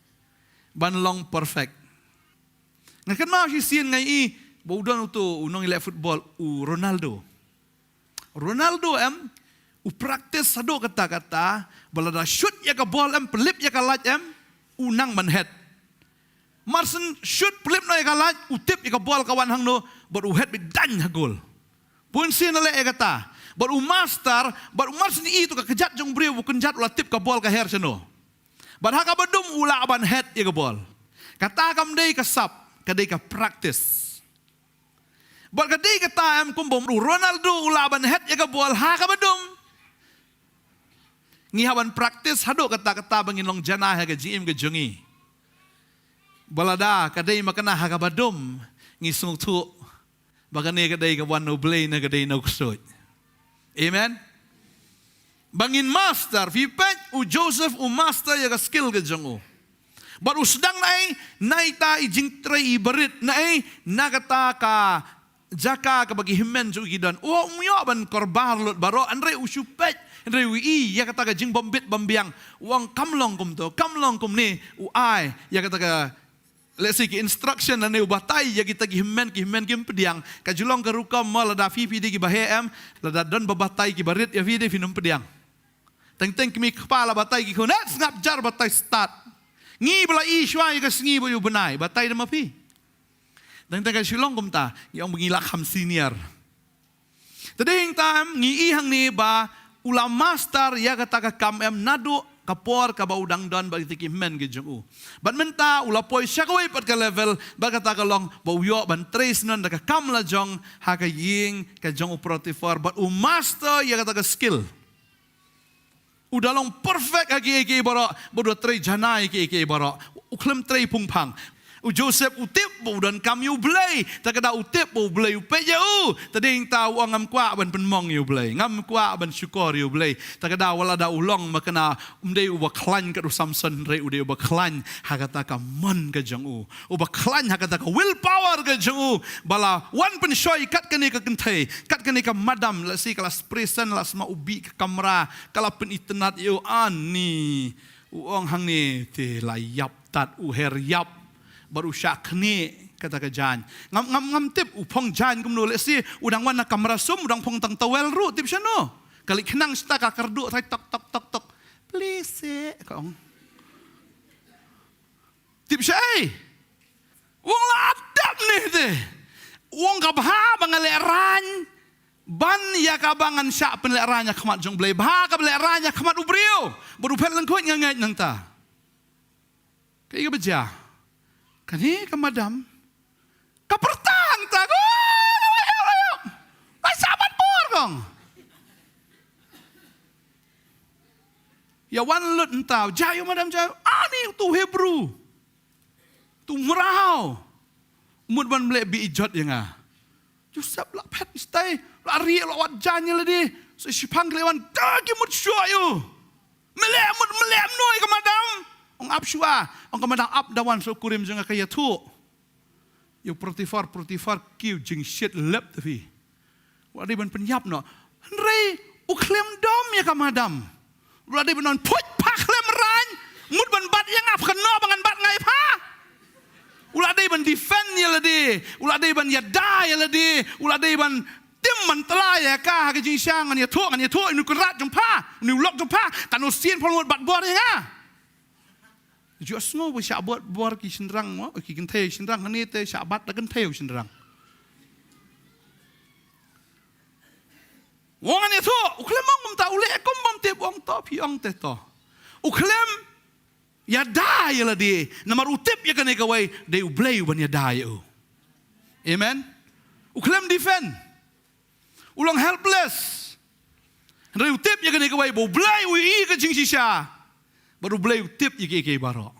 ban long perfect. Nga kynmaw shisien nga i ba u don uto u nongïaleh football, u Ronaldo. Ronaldo em, u practice haduh katta katta, ba lada shoot ïa ka ball em, pynlip ïa ka light em, u nang ban head. Mar shu shoot pynlip noh ïa ka light, u tip ïa ka ball ka wan hangno, bad u head beit daiñ ha goal. Bun sien la leh ïa kata. Bad u master, bad u mar shu i to ka kjat jong u briew, u kynjat u la tip ka ball ka her shano. Bad ha kaba dum u lah ban head ïa ka ball. Kata kam dei ka sap, ka dei ka practice. Bad ka dei kata em kumba u Ronaldo u lah ban head ïa ka ball ha kaba dum. Ngi hap ban practice haduh katta katta ba ngin long janai ha ka jingim ka jong ngi. Ba lada ka dei ma kane ha kaba dum, ngi sngewthuh ba kane ka dei ka wan na U Blei, ne ka dei na u ksuid. Amen. Ba ngin master, phi peit u Joseph u master ïa ka skill ka jong u. Bad u sdang na ei, na ita i jingtrei i barit, na ei, na kata ka jaka kaba ki hynmen jong u ki don. U ym ïoh ban kyrpad lut baroh, hynrei u shu peit, hynrei u i ïa kata ka jingbym bit bym biang. U ong kam long kumto, kam long kumne, u ai ïa kata ka, let's say, ki instruction lane u batai ïa kita ki hynmen, ki hynmen kim pdiang. Ka ju long ka rukom mo, lada phi phi dei kiba heh em, lada don ba batai ki barit ïa phi, dei phin ym pdiang. Teng teng kmie kpa la batai ki khun, eh, sngap jar, batai stad. Ngi ba la i shuwa ïa ka sngi ba ïa u bnai, batai da ma phi. Teng teng ka shu long kumta, ngi ong ba ngi la kham senior. Te dei hangta em, ngi i hangne ba u la master ïa kata ka kam em naduh ka por kaba u dang don bad kita ki hynmen ki jong u. Bad mynta u la poi sha kawei pat ka level, bad kata ka long ba u ïoh ban trei syndon da ka kam la jong ha ka ïing ka jong u Potiphar, bad u master ïa kata ka skill. U da long perfect ha kiei kiei baroh, bad u da trei janai kiei kiei baroh. U khlem trei phungphang. U Joseph u tip ba u donkam ïa u Blei, te ka daw u tip ba u Blei u peit ïa u. Te dei hangta u ong, ngam kwah ban pynmong ïa u Blei, ngam kwah ban shukor ïa u Blei. Te ka daw wat la da u long makna, um dei uba khlaiñ kat u Samson, hynrei u dei uba khlaiñ ha kata ka mon ka jong u, uba khlaiñ ha kata ka willpower ka jong u, ba la wan pynshoi kat kane ka kynthei, kat kane ka madam, la shi ka la spresen, la sma u bih ka kamra, ka la pynitynnad ïa u. Ani u ong hangne te la ïap tad, u her ïap, bad u shah khnieh kata ka jaiñ. Ngam, ngam, ngam tip u phong jaiñ kumno, lehse u dang wan na kamra sum, u dang phong tang towel ruh, tip shano. Ka leit khnang shata ka kyrduh trai tok tok tok tok. Please, eh, ka ong. Tip shaei? U ong la dap ne te. U ong ka bha ba nga lehraiñ ban ïa kaba ngan shah pynlehraiñ ha khmat jong u Blei. Bha kaba lehraiñ ha khmat u briew. Bad u phet lyngkhuid, nga ngeit nangta. Kaei kaba jia? Kane ka madam ka pyrta hangta, ko, ka shah ban bor kong. Ïa wan lut hangta, jia ïa u madam, jia ïa u. Ani utu u Hebru, utu u mraw, mut ban leh bit jot ïa nga. Joseph la phet stai, la rieh, la wad jaiñ ïa lade. Sa shiphang ki la wan, da ki mut shuh ïa u. Me leh mut, me leh kumno ïa ka madam? Ong ap shuwa. Ong ka madam, ap da wan sha u kurim jong nga, ka ïathuh ïa u Potiphar. Potiphar, ki jingshit lep te phi. U la dei ban pynïap noh. Hynrei u khlem dom ïa ka madam. U la dei ban ong, phuit pha, khlem raiñ, mut ban bat ïa nga, pha kynnoh ba ngan bat nga ïa pha. U la dei ban defend ïa lade, u la dei ban ïada ïa lade, u la dei ban tim ban tla ïa ka ha ka jingshisha. Ngan ïathuh, ngan ïathuh ïa une u kynrad jong pha, une u lok jong pha, katno sien pha la mut bat bor ïa nga. Ju sngew ba shah bat bor ki shynrang mo, ki kynthei shynrang, hangne te shah bat da kynthei u shynrang. U ong ngan ïathuh, u khlem ong kumta, u leh kum bym tip, u ong to, phi ong te to. U khlem ïada ïa lade, namar u tip ïa kane kawei, dei u Blei uban ïada ïa u. Amen. U khlem defend. U long helpless. Hynrei u tip ïa kane kawei, ba u Blei u ïohi ka jingshisha. Bad u Blei u tip ïa kiei kiei baroh.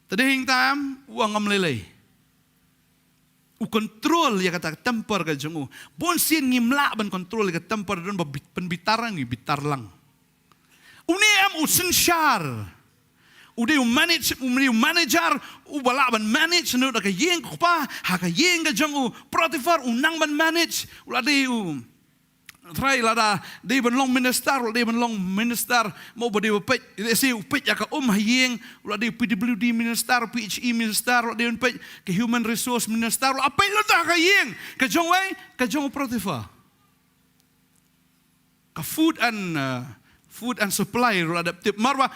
Te dei hangta em, u ong ngam lei lei. U control ïa kata ka temper ka jong u. Bun sien ngim lah ban control ïa ka temper, don ba bit-, pynbitar ngi bitar lang. Une em u synshar. U dei u manage, u dei u manager, uba lah ban manage na ka ïing ka kpa, ha ka ïing ka jong u Potiphar, u nang ban manage, u la dei u Trai lada dei ban long minister, u la dei ban long minister, mo ba dei ba peit, lehse u peit ïa ka um ha ïing, u la dei P W D minister, P H E minister, u la dei ban peit ka human resource minister, u la peit lada ka ïing ka jong wei, ka jong u Potiphar. Ka food and, uh, food and supply, u la dep tip. Marwa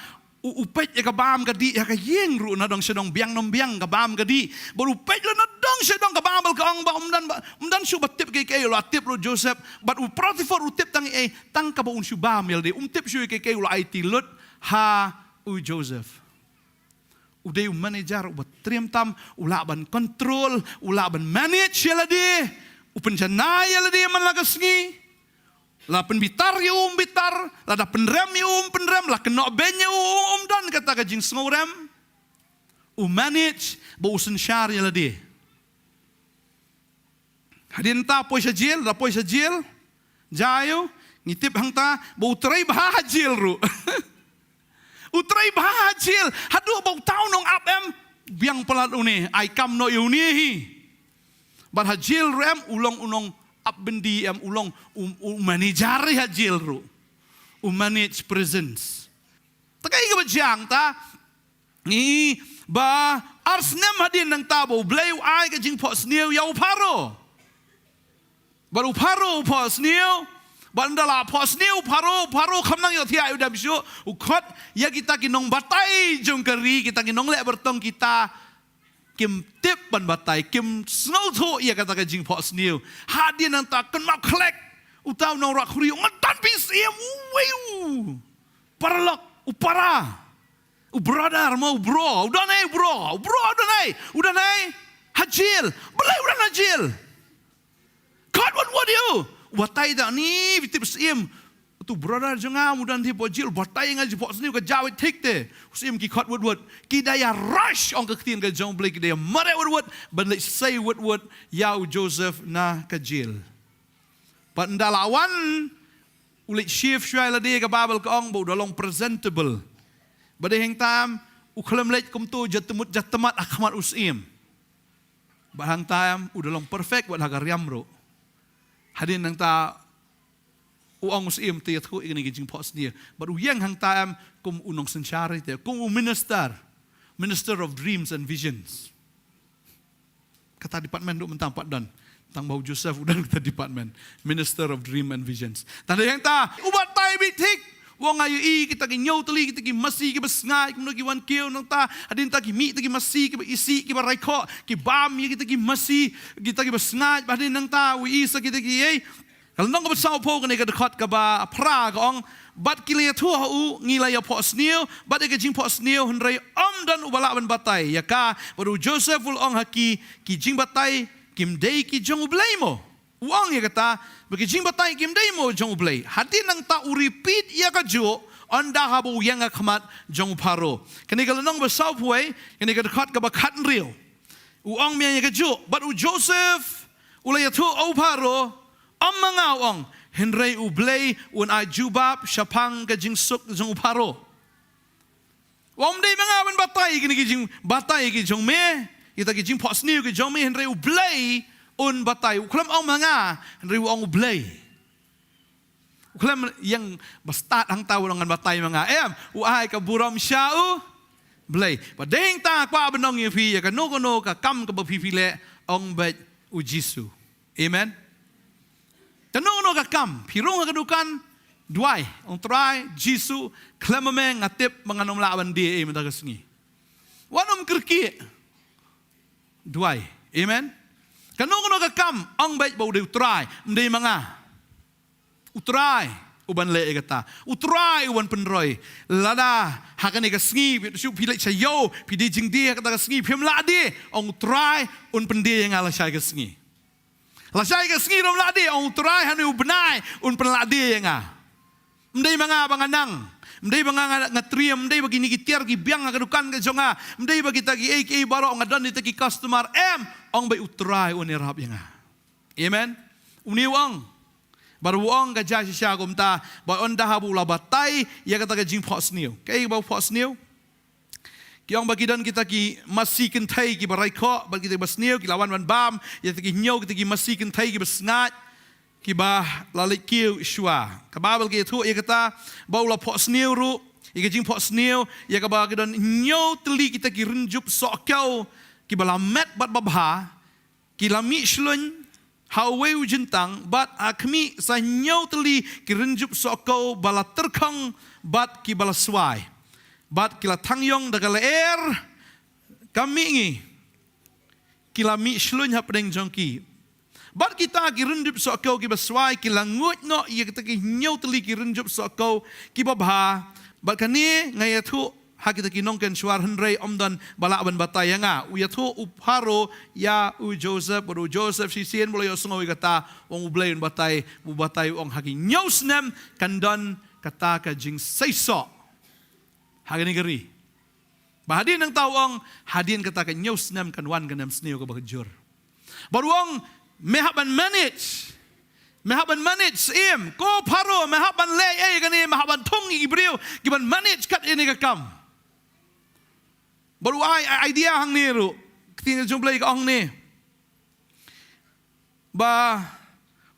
u, u peit ïa ka bam ka dih ha ka ïing ruh, na dong sha dong, biang nong biang ka bam ka dih. Bad u peit ruh na dong sha dong, ka bam bal ka ong ba um don ba, um don shuh ba tip kiei kiei, u la tip ruh Joseph. Bad u Potiphar u tip tang ei, tang kaba un shu bam ïa lade, um tip shuh ïa kiei kiei, u la aiti lut ha u Joseph. U dei u manager uba triem tam, u lah ban control, u lah ban manage ïa lade, u pynjanai ïa lade man la ka sngi. La pynbitar ïa u um bitar, lada pynrem ïa u um pynrem, la kynnoh beiñ ïa u um don kata ka jingsngewrem. U manage, ba u synshar ïa lade. Hadien ta poi sha jail, da poi sha jail, jia ïa u, ngi tip hangta ba u trei bha ha jail ruh. U trei bha ha jail, haduh ba uta u nongap em biang palat une, ai kam noh ïa une hi. Bad ha jail ruh em, u long u nongap byndi em, u long u, u manager ha jail ruh. U manage prisons. Te kaei kaba jia hangta, ngi ba ar snem hadien nangta ba u Blei u ai ka jingphohsniew ïa u Pharaoh. Bad u Pharaoh u phohsniew, bad ynda la phohsniew u Pharaoh, u Pharaoh kam nang ïohthiah ïa u dam shuh, u khot ïa kita ki nongbatai jong ka ri, kita ki nongleh bartong, kita kim tip ban batai, kim sngewthuh ïa kata ka jingphohsniew. Hadien nangta kynmaw khlek uta u nongrah khuri, u ngan tan phi siem, uwei u paralok. U para. U brother mo u bro. U don ei u bro. U bro u don ei. U don ei. Ha jail. Balei u don ha jail? Khot wut wut ïa u. U batai da ni, phi tip syiem. Utu u brother jong nga u don hapoh jail, u batai ïa nga jingphohsniew ka jaw beit thik te. U syiem ki khot wut wut. Ki da ïa rush ong ka ktien ka jong U Blei, ki da ïa mareh wut wut, ban leit sei wut wut ïa u Joseph na ka jail. Bad ynda la wan, u leit shave shuwa ïa lade, ka Baibl ka ong ba u da long presentable. Bad dei hangta em, u khlem leit kumto jatmut jatmat ha khmat u syiem. Bad hangta em, u da long perfect bad ha ka riam ruh. Hadien nangta u ong u syiem, to ïathuh ïa kane ka jingphohsniew. Bad u ïeng hangta em kum u nongsynshar te, kum u minister. Minister of dreams and visions. Kata department ruh mynta pat don. Tang ba u Joseph u don kata department. Minister of dream and visions. Tang dei hangta, u batai beit thik. U ong nga ïohi kita ki hynñiew tylli kita ki masi kiba sngaid, kumno ki wan kiew nangta, hadien ta ki mih kita ki masi kiba isih, kiba raikhoh, ki bam ïa kita ki masi, kita kiba sngaid, bad hadien nangta u ïohi sa kita ki ei. Ka lynnong kaba sawphew, kane ka dkhot kaba phra ka ong, bad ki la ïathuh ha u, ngi la ïa phohsniew bad ïa ka jingphohsniew, hynrei ym don uba lah ban batai ïa ka. Bad u Joseph u la ong ha ki, ki jingbatai kim dei ki jong U Blei mo? U ong ïa kata, ba ki jingbatai kim dei mo jong U Blei? Hadien nangta u repeat ïa kajuh, ynda haba u ïeng ha khmat jong u Pharaoh. Kane ka lynnong ba sawphew wei, kane ka dkhot kaba khathynriew. U ong biang ïa kajuh, bad u Joseph u la ïathuh ha u Pharaoh, ym ma nga, u ong, hynrei U Blei un ai jubab shaphang ka jingsuk jong u Pharaoh. Ym dei ma nga ban batai ïa kine ki jingbatai ki jong me, kita ki jingphohsniew ki jong me, hynrei U Blei un batai. U khlem ong ma nga, hynrei u ong U Blei. U khlem ïeng ba stad hangta u ong ngan batai ma nga. Em, u ai ka burom sha U Blei. Bad dei hangta kwah ban ong ïa phi, ïa kano kano ka kam kaba phi phi leh, ong beit U Jisu. Amen. Kano kano ka kam, phi rung ha ka dukan, duwai, ong Trai Jisu, khlem ma me nga tip ba ngan ym lah ban die ei mynta ka sngi. Wat nym kyrkieh. Duwai. Amen. Kano kano ka kam, ong beit ba u dei U Trai, ym dei ma nga. U Trai uban leh ïa kata. U Trai uban pynroi. Lada ha kane ka sngi, shu phi leit sha ïew, phi die jingdie ha kata ka sngi, phim lah die, ong U Trai un pyndie ïa nga lashai ka sngi. Lashai ka sngi ruh ym lah die, ong U Trai ha une u bnai un pynlah die ïa nga. Ym dei ma nga ba nga nang, ym dei ba nga, nga, nga triem, ym dei ba kine ki tiar ki biang ha ka dukan ka jong nga, ym dei ba kita ki ei ki ei baroh, nga don kita ki customer, em, ong beit U Trai un ïarap ïa nga. Amen. Une u ong. Bad u ong ka jia shisha kumta, bad ynda haba u la batai ïa kata ka jingphohsniew. Kaei ba u phohsniew? Ki ong ba ki don kita ki masi kynthei kiba raikhoh, bad kita kiba sniew, ki la wan ban bam ïa kita ki hynñiew kita ki masi kynthei kiba sngaid, kiba la leit kiew shuwa. Ka Baibl ka ïathuh ïa kata, ba u la phohsniew ruh ïa ka jingphohsniew, ïa kaba ki don hynñiew tylli kita ki rynjup sohkiew kiba la met bad babha, ki la mih shlun ha uwei u jyntang, bad ha khmih sa hynñiew tylli ki rynjup sohkiew ba la tyrkhong bad kiba la swai. Bad ki la thang ïong da ka lyer ka mihngi, ki la mih shlun hapdeng jong ki. Bad kita ki rynjup sohkiew kiba swai ki la nguid noh ïa kita ki hynñiew tylli ki rynjup sohkiew kiba bha. Bad kane nga ïathuh ha kita ki nongkynshuwa, hynrei ym don ba lah ban batai ïa nga. U ïathuh u Pharaoh ïa u Joseph, bad u Joseph shisien ba u la ïohsngew ïa kata, u ong U Blei un batai, u batai u ong ha ki hynñiew snem kan don kata ka jingseisoh ha kane ka ri. Bad hadien nangta u ong, hadien kata ka hynñiew snem kan wan ka nemsniew kaba kjur. Bad u ong, me hap ban manage. Me hap ban manage, syiem. Ko Pharaoh, me hap ban leh ei kane, me hap ban thung ïa ki briew kiban manage kat ïa kane ka kam. Bad u ai, ai idea hangne ruh. Ktien jong U Blei ka ong hangne. Ba,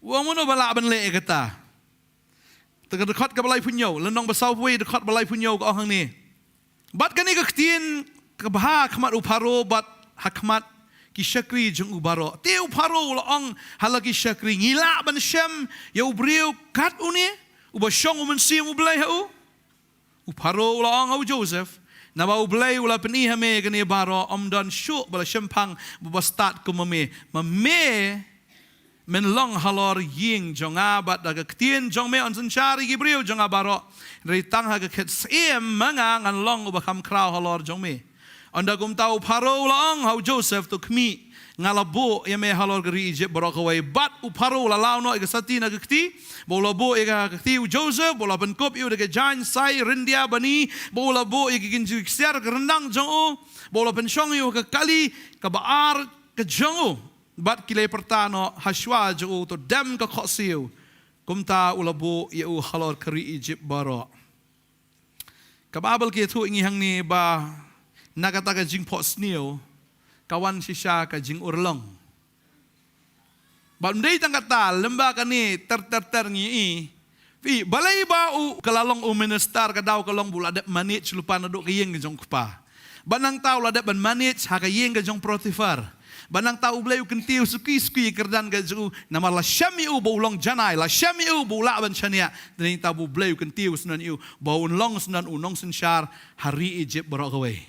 u ong mano ba lah ban leh ïa kata. Te ka dkhot kaba laiphew hynñiew, lynnong ba sawphew wei, dkhot ba laiphew hynñiew ka ong hangne. Bad kane ka ktien ka bha ha khmat u Pharaoh bad ha khmat ki shakri jong u baroh. Te u Pharaoh u la ong ha la ki shakri, ngi lah ban shem ïa u briew kat une uba shong U Mynsiem U Blei ha u? U Pharaoh u la ong ha u Joseph, naba U Blei u la pyni ha me ïa kane baroh, ym don shuh ba la shemphang bad ba stad kum ma me. Ma me Men long halor ïing jong nga, bad da ka ktien jong me yn synshar ïa ki briew jong nga baroh. Hynrei tang ha ka khet syiem ma nga ngan long uba kham khraw halor jong me. Ynda kumta u Pharaoh u la ong ha u Joseph, to khmih, nga la buh ïa me halor ka ri Egypt baroh kawei. Bad u Pharaoh u la law noh ïa ka sati na ka kti, bad u la buh ïa ka kti u Joseph, bad u la pynkup ïa u da ka jaiñ sai ryndia bani, bad u la buh ïa ka kynjri ksiar ka ryndang jong u, bad u la pynshong ïa u ha ka kali kaba ar ka jong u. Bad ki la pyrta noh ha shuwa jong u, to dem ka khohsiew. Kumta u la buh ïa u halor ka ri Egypt baroh. Ka Baibl ka ïathuh ïa ngi hangne ba na kata ka jingphohsniew ka wan shisha ka jingurlong. Bad ym dei tang kata, lem bad kane ter ter ter ngi i. Phi, balei ba u ka la long u minister, ka daw ka long ba u la dep manage lypa naduh ka ïing ka jong u kpa. Bad nangta u la dep ban manage ha ka ïing ka jong u Potiphar. Bad nangta U Blei u kyntiew suki suki ïa ka kyrdan ka jong u, namar la shem ïa u ba u long janai, la shem ïa u ba u lah ban shaniah. Te nangta ba U Blei u kyntiew syndon ïa u ba un long syndon u nongsynshar ha ri Egypt baroh kawei.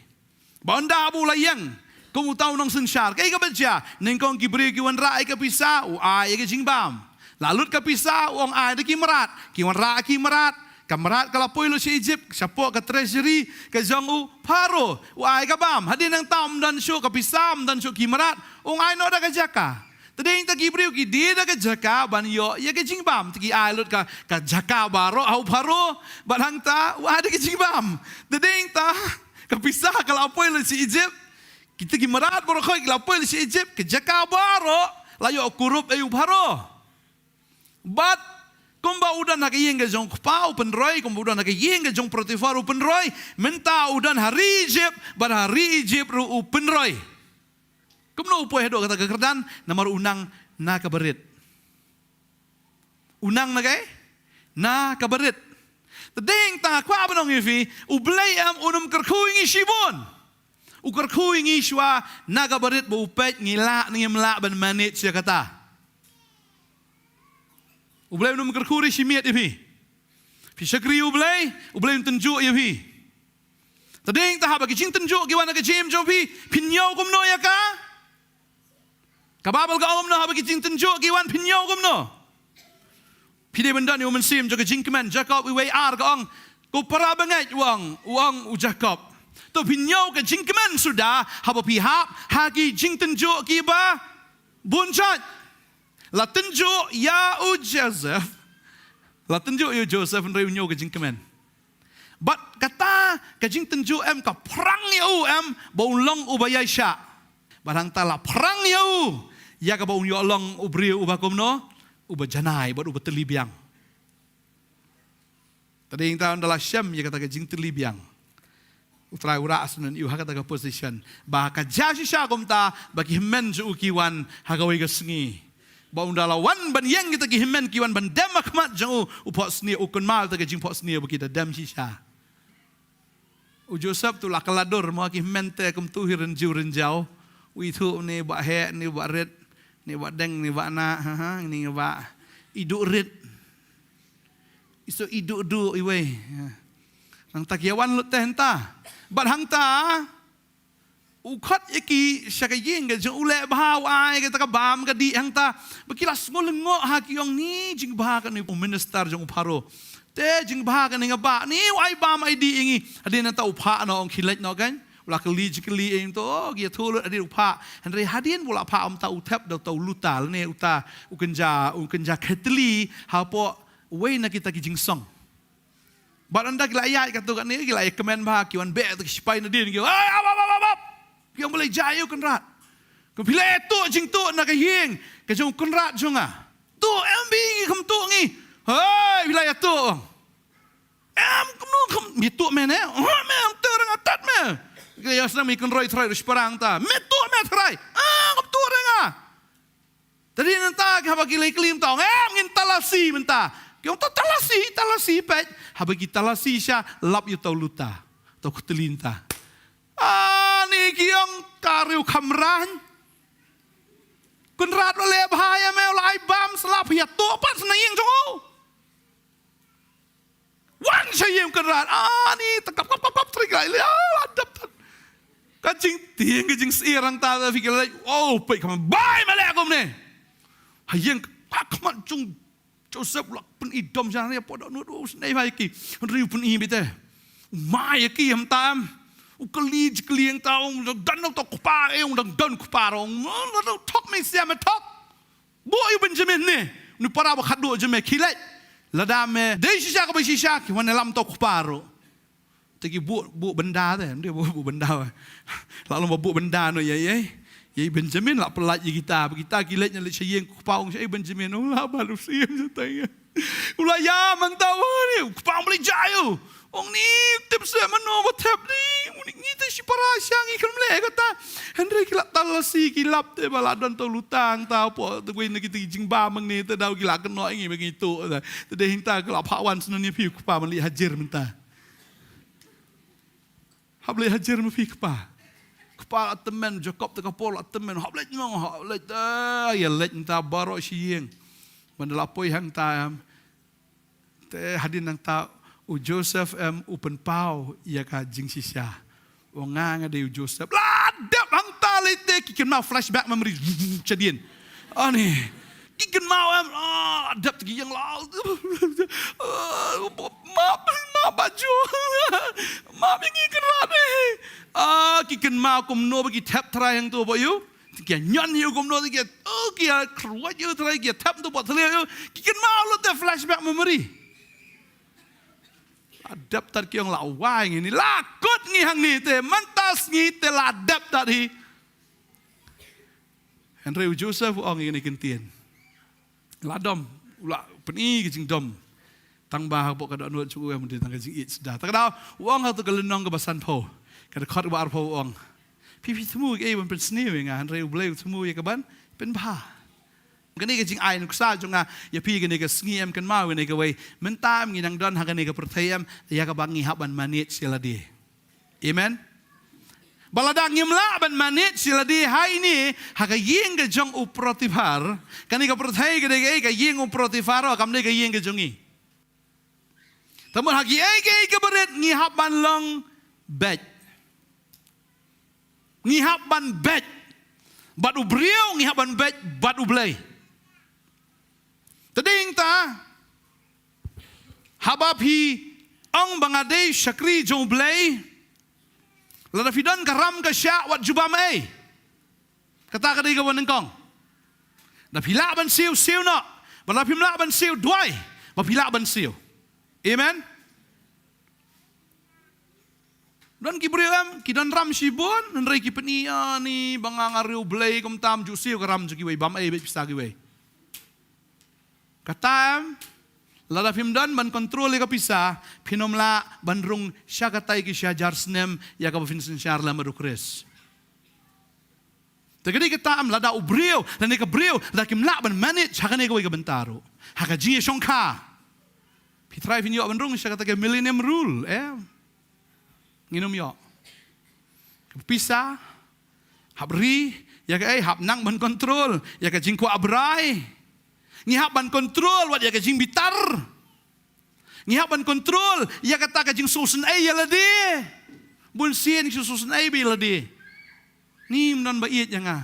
Bad ynda ba u la ïeng kum uta u nongsynshar, kaei kaba jia? Nyngkong ki briew ki wanrah ïa ka pisa, u ai ïa ka jingbam. La lut ka pisa, u ong ai da ki mrad. Ki wanrah ki mrad. Ka mrad ka la poi lut sha Egypt, shapoh ka treasury ka jong u Pharaoh. U ai ka bam. Hadien nangta ym don shuh ka pisa, ym don shuh ki mrad, u ong ai noh da ka jaka. Te dei nangta ki briew ki die da ka jaka ban ïoh ïa ka jingbam. Te ki ai lut ka, ka jaka baroh ha u Pharaoh. Bad hangta u ai da ka jingbam. Te dei nangta ka pisa ka la poi lut sha Egypt. Kita ki mrad baroh kawei ki la poi lut sha Egypt, ka jaka baroh la ïoh kurup ïa u Pharaoh. Bad kumba u don ha ka ïing ka jong u kpa u pynroi, kumba u don ha ka ïing ka jong u Potiphar u pynroi, mynta u don ha ri Egypt, bad ha ri Egypt ruh u pynroi. Kumno u poi haduh kata ka kyrdan? Namar u nang na kaba rit. U nang na kaei? Na kaba rit. Te dei nangta nga kwah ban ong ïa phi, U Blei em un ym kyrkhu ïa ngi shibun. U kyrkhu ïa ngi shuwa na kaba rit ba u peit ngi lah ne ngim lah ban manage ïa kata. U Blei un ym kyrkhu re shi miet ïa phi. Phi shakri U Blei, U Blei un tynjuh ïa phi. Te dei nangta haba ki jingtynjuh ki wan ha ka jingim jong phi, phin ïoh kumno ïa ka? Ka Baibl ka ong kumno haba ki jingtynjuh ki wan, phin ïoh kumno? Phi dei ban don ïa u mynsiem jong ka jingkmen. Jakob uwei ar ka ong, ko para bangeit, u ong, u ong u Jakob, to phin ïoh ka jingkmen suda haba phi hap ha ki jingtynjuh kiba bun jait. La tynjuh ïa u Joseph. La tynjuh ïa u Joseph hynrei u ñiew ka jingkmen. Bad kata ka jingtynjuh em ka phrang ïa u em ba un long uba ïaishah. Bad hangta la phrang ïa u ïa kaba un ïoh long u briew uba kumno? Uba janai bad uba tylli biang. Te dei nangta ynda la shem ïa kata ka jingtylli biang, U Trai u rah syndon ïa u ha kata ka position ba ka jia shisha kumta ba ki hynmen jong u ki wan ha kawei ka sngi. Ba ynda la wan ban ïeng kita ki hynmen ki wan ban dem ha khmat jong u, u phohsniew, u kynmaw ïa kata ka jingphohsniew ba ki da dem shisha. U Joseph tu la kylla dur mo, ki hynmen te kumtu hi rynjiew rynjaw. U ithuh ne ba heh, ne ba rit, ne ba deng, ne ba nah, ha ha, ne ba iduh rit. Iso iduh duh iwei. Nangta ki ïa wan lut te hangta. Bad hangta u khot ïa ki sha ka ïing ka jong u, leh bha, u ai kata ka bam ka dih hangta. Ba ki la sngew lyngngoh ha ki ong, ni jingbha kane u minister jong u Pharaoh. Te jingbha kane nga bah, ni u ai bam ai dih ïa ngi. Hadien nangta u phah noh, ong khie leit noh kan. U la kylli jingkylli ïa ngi to, ki ïathuh lut hadien u phah. Hynrei hadien ba u la phah, ym ta u thep da uta u luta lane uta u kynja, u kynja khetli hapoh uwei na kita ki jingsong. Bad ynda ki la ïaid katto katne, ki la ïakmen bha, ki wan beh ta ki sipai nadien, ki, "Ai, ap, ap, ap, ap, ap!" Ki ong, "Balei jia ïa u Kynrad? Ka phi la ïatuh jingtuh na ka ïing ka jong u kynrad jong nga? Tuh em, phi ngi kham tuh ngi. Hei, phi la ïatuh, ong. Em, kumno kham ïatuh me ne? Hei, me, em, tuh re nga tat me." Ki ïa snam i kynroi trai ruh shparang ta. "Me tuh me trai. Ah, kham tuh re nga." Te dei nangta haba ki leit kylli mynta, ong, "Em, ngin talasi mynta." Ki ong, "Ta talasi, talasi peit." Haba ki talasi sha, lap ïa uta u luta, uta u khetli mynta. Ani ki ong, "Ka riew kham rang. Kynrad u la leh bha ïa me, u la ai bam, slap ïa, tuh pat na ïing jong u." Wan sha ïing Kynrad. Ani ta kap kap kap kap, trik lai la la dap tan. Ka jingtieng ka jingsyier hangta ta phi ki la leit. Oh, peit kham bai ma leh kumne. Ha ïing ha khmat jong Joseph u la pyni dom sha ne, hapoh dohnud u snei bha ïa ki. Hynrei u pyni beit te. U mai ïa ki, em, tam. U kylli jingkylli hangta, u dang don uto u kpa, eh, u dang don u kpa ruh. U la dang thok, me sia me thok. Buh ïa u Benjamin ne. Une u para ba khatduh jong me, khie leit. Lada me dei shisha kaba shisha, khie wan ïalam uto u kpa ruh. Te ki buh, buh bynda te, ym dei buh, buh bynda. La long ba buh bynda noh ïa, ïa, ïa i Benjamin, la pyllait ïa kita, ba kita ki leit ne leit sha ïing, u kpa u ong sha i Benjamin, u la bat u siem sha tai. U la ïam hangta, u ong ne, u kpa, ym lei jia ïa u. U ong ne, tip seh mano ba thep ne. U ong ne, ngi te shipara shisha, ngi khlem leh kata. Hynrei ki la talasi, ki lap te ba la don uto u lutang, ta hapoh te, wei na kita ki jingbam hangne, te daw ki la kynnoh ïa ngi ba ngi tuh. Te dei hangta ki la phah wan shen ïa phi, u kpa, me leit hajar mynta. Hap leit hajar ma phi, kpa. Kpa la tymmen, Jakob te ka por la tymmen, hap leit, nong, hap leit, ah, ïa leit hangta baroh sha ïing. Ban da la poi hangta, em. Te hadien nangta u Joseph, em, u pynpaw ïa ka jingshisha. U ong nga, nga dei u Joseph. La dep hangta lei te, ki kynmaw, flashback memory. Shadien. Ani. Ki kynmaw, em, ah, dep te ki ïeng la. Map, map, map, baju. Map, ïa ngi kynrad, eh. Ah, ki kynmaw kumno ba ki thep trai hangto ba ïoh. Te ki ïa ñion ïa u kumno, te ki ïa, oh, ki ïa kyrwat ïa u trai, ki ïa thep to ba thliew ïa u. Ki kynmaw lut te, flashback memory. La dep tad, ki ong la wai ngi ne, la kut ngi hangne te, mynta sngi te la dep tad hi. Hynrei u Joseph u ong ïa kane ka ktien. La dom, u la pyni ka jingdom. Tang ba hapoh ka dohnud jong u em, dei tang ka jingïeit suda. Ta ka daw, u ong ha kato ka lynnong kaba sanphew, ka dkhot kaba arphew u ong, phi, phi thmu ïa kaei ban pynsniew ïa nga, hynrei U Blei u thmu ïa kaban pynbha. Kane ka jingai nuksa jong nga ïa phi kane ka sngi em, kynmaw kane kawei. Mynta em ngi nang don ha kane ka pyrthei em, ïa kaba ngi hap ban manage ïa lade. Amen. Ba lada ngim lah ban manage ïa lade ha ine, ha ka ïing ka jong u Potiphar, kane ka pyrthei ka dei ka, eh, ka ïing u Potiphar, oh, kam dei ka ïing ka jong ngi. Te mut ha kiei kiei kiba rit ngi hap ban long beit. Ngi hap ban beit bad u briew, ngi hap ban beit bad U Blei. Te dei hangta, haba phi ong ba nga dei shakri jong U Blei, lada phi don ka ram ka shah, wat ju bam ei. Kata ka dei kaba nyngkong. Da phi lah ban siew, siew noh. Ba lada phim lah ban siew, duwai ba phi lah ban siew. Amen. Don ki briew em, ki don ram shibun, hynrei ki pyni, ah, ni ba nga nga riew Blei, kumta ym ju siew ka ram jong kiwei, bam ei beit pisa kiwei. Kata em, lada phim don ban control ïa ka pisa, phin ym lah ban rung sha katai ki shi hajar snem ïa kaba phin synshar lem bad U Khrist. Te ka dei kata em, lada u briew, lane ka briew, lada kim lah ban manage ha kane kawei ka bynta ruh, ha ka jingïashongkha, phi trai phin ïoh ban rung sha kata ka millennium rule, eh? Ngin ym ïoh. Ka pisa, hap ri ïa kaei, hap nang ban control ïa ka jingkwah brai. Ngi hap ban control wat ïa ka jingbitar. Ngi hap ban control ïa kata ka jingsngewsynei ïa lade. Bun sien ngi sngewsynei beit ïa lade. Ni ym don ba ïeit ïa nga.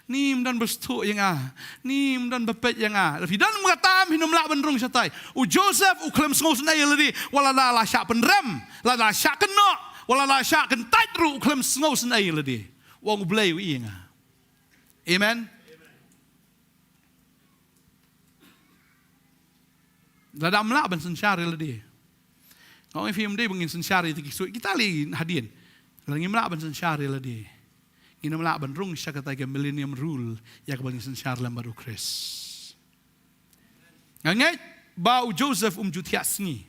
Ni ym don ba sngewthuh ïa nga. Ni ym don ba peit ïa nga. Lada phi don kata, phin ym lah ban rung shatai. U Joseph u khlem sngewsynei ïa lade. Wat la da la shah pynrem, la da la shah kynnoh, wat la da la shah kyntait ruh, u khlem sngewsynei ïa lade. U ong U Blei u ïeit ïa nga. Amen. Lada ym lah ban synshar ïa lade. Nga ong ïa phi, ym dei ba ngin synshar ïa kita ki ksuid, kita lei hadien. Lada ngim lah ban synshar ïa lade, ngin ym lah ban rung sha kata ka millennium rule ïa kaba ngin synshar lem bad U Khrist. Nga ngeit ba u Joseph um ju thiah sngi.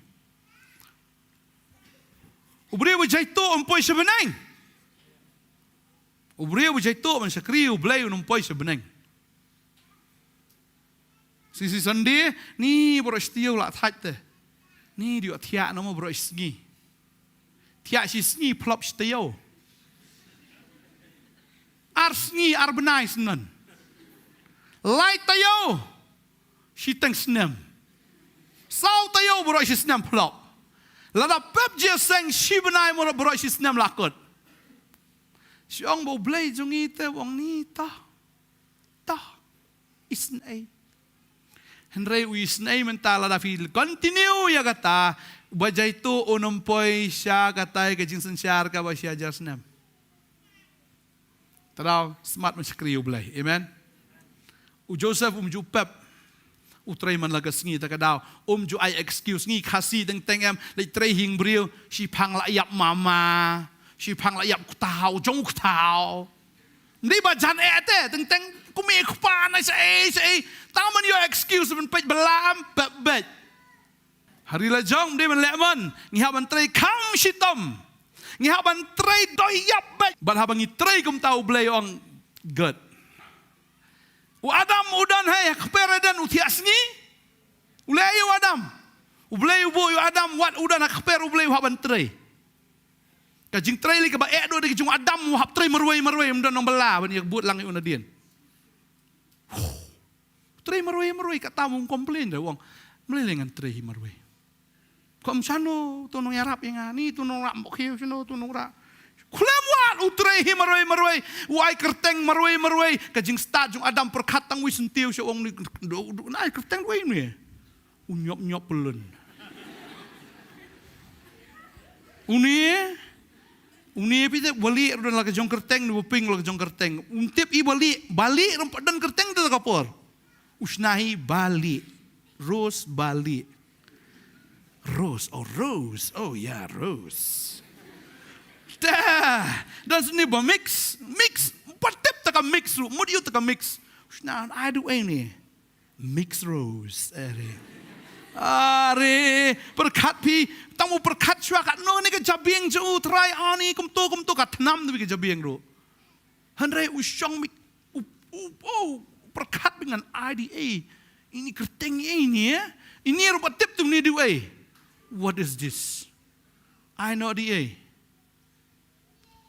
U briew ba jai tuh um poi sha bneng. U briew ba jai tuh ban shakri U Blei um poi sha bneng. Shi, shi Sunday, ni baroh shi taïew la thait te. Ni dei thiah noh mo baroh shi sngi. Thiah shi sngi, phlop shi taïew. Ar sngi, ar bnai snem. Lai taïew, shiteng snem. Saw taïew baroh shi snem phlop. Lada pep jingïaseng shi bnai mo baroh shi snem la kut. Shu ong ba U Blei jong ngi te u ong ni, to. To. Isynei. Hynrei u isynei mynta lada phi continue ïa kata, ba jaitu un ym poi sha katai ka jingsynshar kaba shi hajar snem. Te daw smat ban shakri U Blei. Amen. U Joseph um ju pep. U trei man la ka sngi ta ka daw. Um ju ai excuse. Ngi Khasi teng teng em, leit trei hi ïing briew, shiphang la ïap mama, shiphang la ïap kthaw, jong kthaw. Ym dei ba jan eh te, teng teng kumne kpa na shaei shaei. Tang man ïoh excuse ban peit ba la em, pep beit. Ha ri la jong ym dei ban leh mon, ngi hap ban trei kham shitom. Ngi hap ban trei doh ïap beit. Bad haba ngi trei kumta U Blei u ong good. U Adam u don ha kper Eden u thiah sngi. U leh aïu u Adam? U Blei u buh ïa u Adam wat u don ha kper U Blei u hap ban trei. Ka jingtrei lei kaba eh duh da ka jong u Adam u hap trei marwei marwei, ym don nongbylla ban ïa bud lang ïa u nadien. Trei marwei marwei, kata um complain da u ong, "Balei lei ngan trei hi marwei? Kham shano, to nongïarap ïa nga, ni to nongrah mok khiew shano, to nongrah." Khlem wat u trei hi marwei marwei, u ai kyrteng marwei marwei. Ka jingstad jong u Adam pyrkhat tang wei syntiew sha u ong ni, "Do, do, na ai kyrteng wei ni." U ñop ñop pylun. Une, une phi tip ba lieh ruh don la ka jong kyrteng, ne ba pink la ka jong kyrteng. Un tip i ba lieh, ba lieh ruh pat don kyrteng te ka por. U shna hi ba lieh. Rose ba lieh. Rose, oh Rose, oh yeah, Rose. Te, don sini ba mix, mix, pat tip te ka mix ruh, mut ïoh te ka mix. U shna, ai du ei ni. Mixed rose. Are. Are. Pyrkhat phi. Tang u pyrkhat shuwa katno ne ka jabieng jong u Trai ani kumto kumto ka tnam ne ka jabieng ruh. Hynrei u shong mik. U, u, u, pyrkhat bad ngan ai di ei. Ini kyrteng ei ni eh. Ini ruh ba tip tu ni di ei. What is this? Ai noh di ei.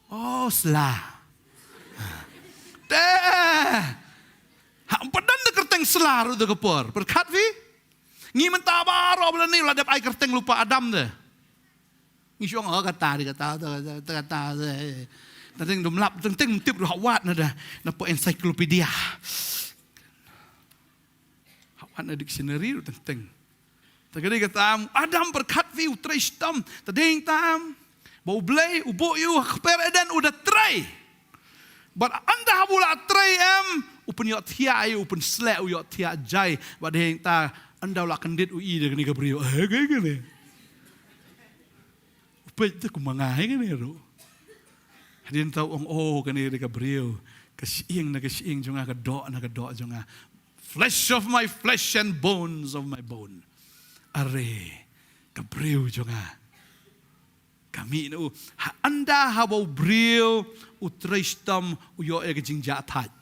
Oh, sla. Te. Ha, padan da kyrteng sla ruh da ka por. Pyrkhat phi? Ngi mynta baroh ba la ni la dep ai kyrteng lypa Adam de. Ngi shong, oh, kata di kata, kata, kata, kata, kata. Teng teng dum lap, teng teng tip ruh wat na da. Na po encyclopedia. Hap na dictionary ruh teng teng. Te ka dei kata em, Adam pyrkhat phi u trei shitom. Te dei kata em. Ba U Blei, u buh ïa u ha kper Eden u da trei. Bad ynda haba u la trei em, u pynïohthiah ïa u, u pynsleh, u ïohthiah jai. Bad dei kata ynda u la kyndit u i da kane ka briew. Eh, kane, kane. U peit te kumba nga hi kane ruh. Hadien ta u ong, oh, kane dei ka briew. Ka shyieng na ka shyieng jong nga, ka doh na ka doh jong nga. Flesh of my flesh and bones of my bone. Are, ka briew jong nga. Ka mih na u, ha ynda haba u briew, u trei shitom, u ïoh ïa ka jingjahthait.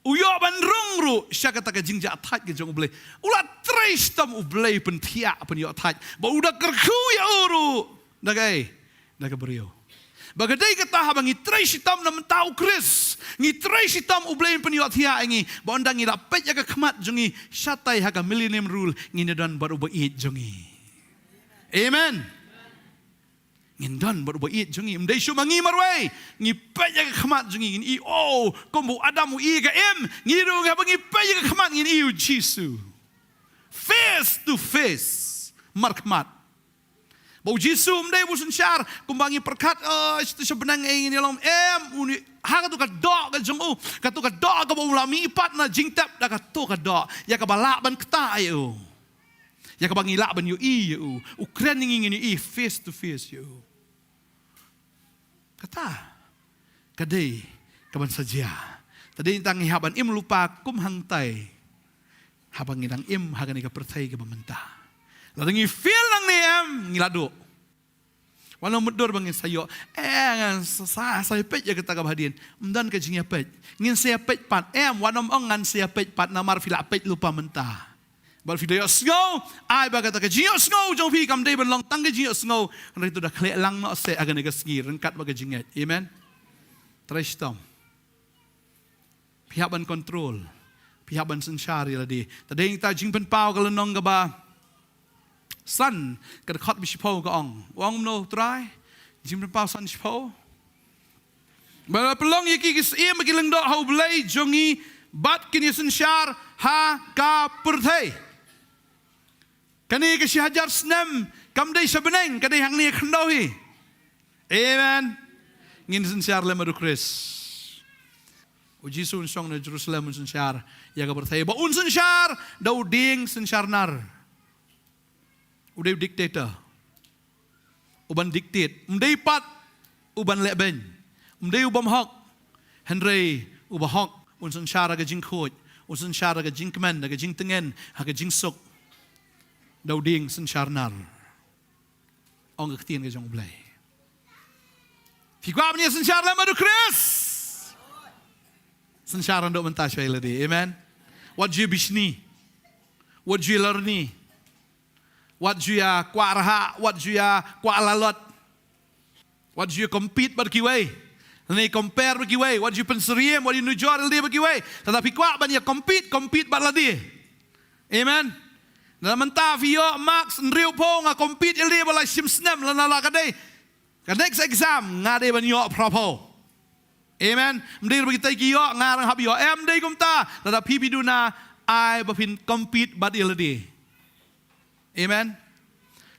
U ïoh ban rung ruh, sha kata ka jingjahthait ka jong U Blei. U la trei shitom U Blei pynthiah, pynïohthiah. Ba u da kyrkhu ïa u ruh. Da kaei? Da ka briew. Ba ka dei kata haba ngi trei shitom na mynta u Khrist. Ngi trei shitom U Blei pynïohthiah ïa ngi. Ba ynda ngi la peit ïa ka khmat jong ngi. Shatai ha ka millennium rule. Ngin ïa don bad u ba ïeit jong ngi. Amen. Ngin don bad u ba ïeit jong ngi. Ym dei shuh ma ngi marwei. Ngi peit ïa ka khmat jong ngi ngin i, oh, kumba u Adam u i ka im. Ngi ruh haba ngi peit ïa ka khmat ngin i u Jisu. Face to face. Markhmat. Ba u Jisu ym dei ba u synshar, kumba ngi pyrkhat, oh, shatu sha bneng ei ngin ïalong em, u ni, ha katu ka doh ka jong u, katu ka doh kaba u la mih pat na jingtep da katu ka doh, ïa kaba lah ban ktah ïa u. Ïa kaba ngi lah ban ïohi ïa u, u kren ïa ngi ngin ïohi face to face ïa u. Kata ka dei kaban sa jia. Te dei tang ngi hap ban im lypa kum hangtai. Haba ngi dang im ha kane ka pyrthei kaba mynta. Lada ngi fail nangne em, ngi la duh. Wat nym mutdur ba ngin sa ïoh. Eh, ngan sa, sa, sa ïapeit ïa kata kaba hadien. Ym don ka jingïapeit. Ngin sa ïapeit pat. Em, wat nym ong ngan sa ïapeit pat namar phi la peit lypa mynta. Bad phi da ïohsngew, ai ba kata ka jingïohsngew jong phi kam dei ban long tang ka jingïohsngew, hynrei to da khleh lang noh seh ha kane ka sngi ryngkat bad ka jingngeit. Amen. Trei shitom. Phi hap ban control. Phi hap ban synshar ïa lade. Te dei ta Jingpynpaw ka lynnong kaba san ka dkhot ba shiphew ka ong. U ong kumno u Trai? Jingpynpaw san shiphew. Ba la pynlong ïa ki ki syiem bad ki lyngdoh ha U Blei jong ngi bad kin ïa synshar ha ka pyrthei. Kane ka shi hajar snem kam dei sha bneng, ka dei hangne khyndew hi. Amen. Ngin synshar lem bad u Khrist. U Jisu un shong na Jerusalem, un synshar ïa ka pyrthei. Ba un synshar da u dieng synshar nar. U dei u dictator. U ban dictate. Um dei pat u ban leh beiñ. Um dei u bym hok. Hynrei u ba hok. Un synshar ha ka jingkhuid. Un synshar ha ka jingkmen, ha ka jingtngen, ha ka jingsuk. Da u dieng synshar nar. Ong ka ktien ka jong U Blei. Phi kwah ban ïa synshar lem bad u Khrist? Synshar haduh mynta shuwa ïa lade. Amen. Wat ju ïa bishni. Wat ju ïa lorni. Wat ju ïa kwah rhah, wat ju ïa kwah lalot. Wat ju ïa compete bad kiwei. Lane compare bad kiwei, wat ju ïa pynsyriem, wat ju ïa nujor ïalade bad kiwei. Lada phi kwah ban ïa compete, compete bad lade. Amen. Lada mynta phi ïoh marks hynriewphew, nga compete ïalade bad la shim snem, lane la ka dei ka next exam nga dei ban ïoh phraphew. Amen. Ym dei ba kitai ki ïoh, nga ruh hap ïoh. Em, ym dei kumta. Lada phi phi duna, ai ba phin compete bad ïalade. Amen.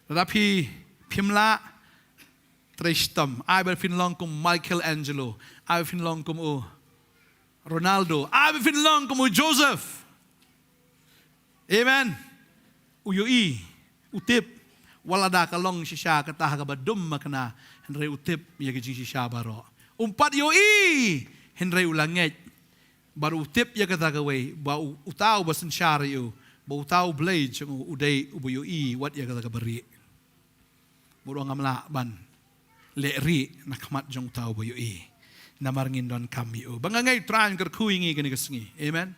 Lada phi phim lah, trei shitom. Ai ba phin long kum Michelangelo. Ai ba phin long kum u Ronaldo. Ai ba phin long kum u Joseph. Amen. U ïohi, u tip. Wat lada ka long shisha kata ha kaba dum makna, hynrei u tip ïa ka jingshisha baroh. Um pat ïohi, hynrei u la ngeit. Bad u tip ïa kata kawei, ba u, uta uba synshar ïa u, ba uta U Blei jong u, u dei uba ïohi wat ïa kata kaba rieh. Bad u ngam lah ban leh rieh na khmat jong uta uba ïohi. Namar ngin donkam ïa u. Ba nga ngeit U Trai un kyrkhu ïa ngi kane ka sngi. Amen.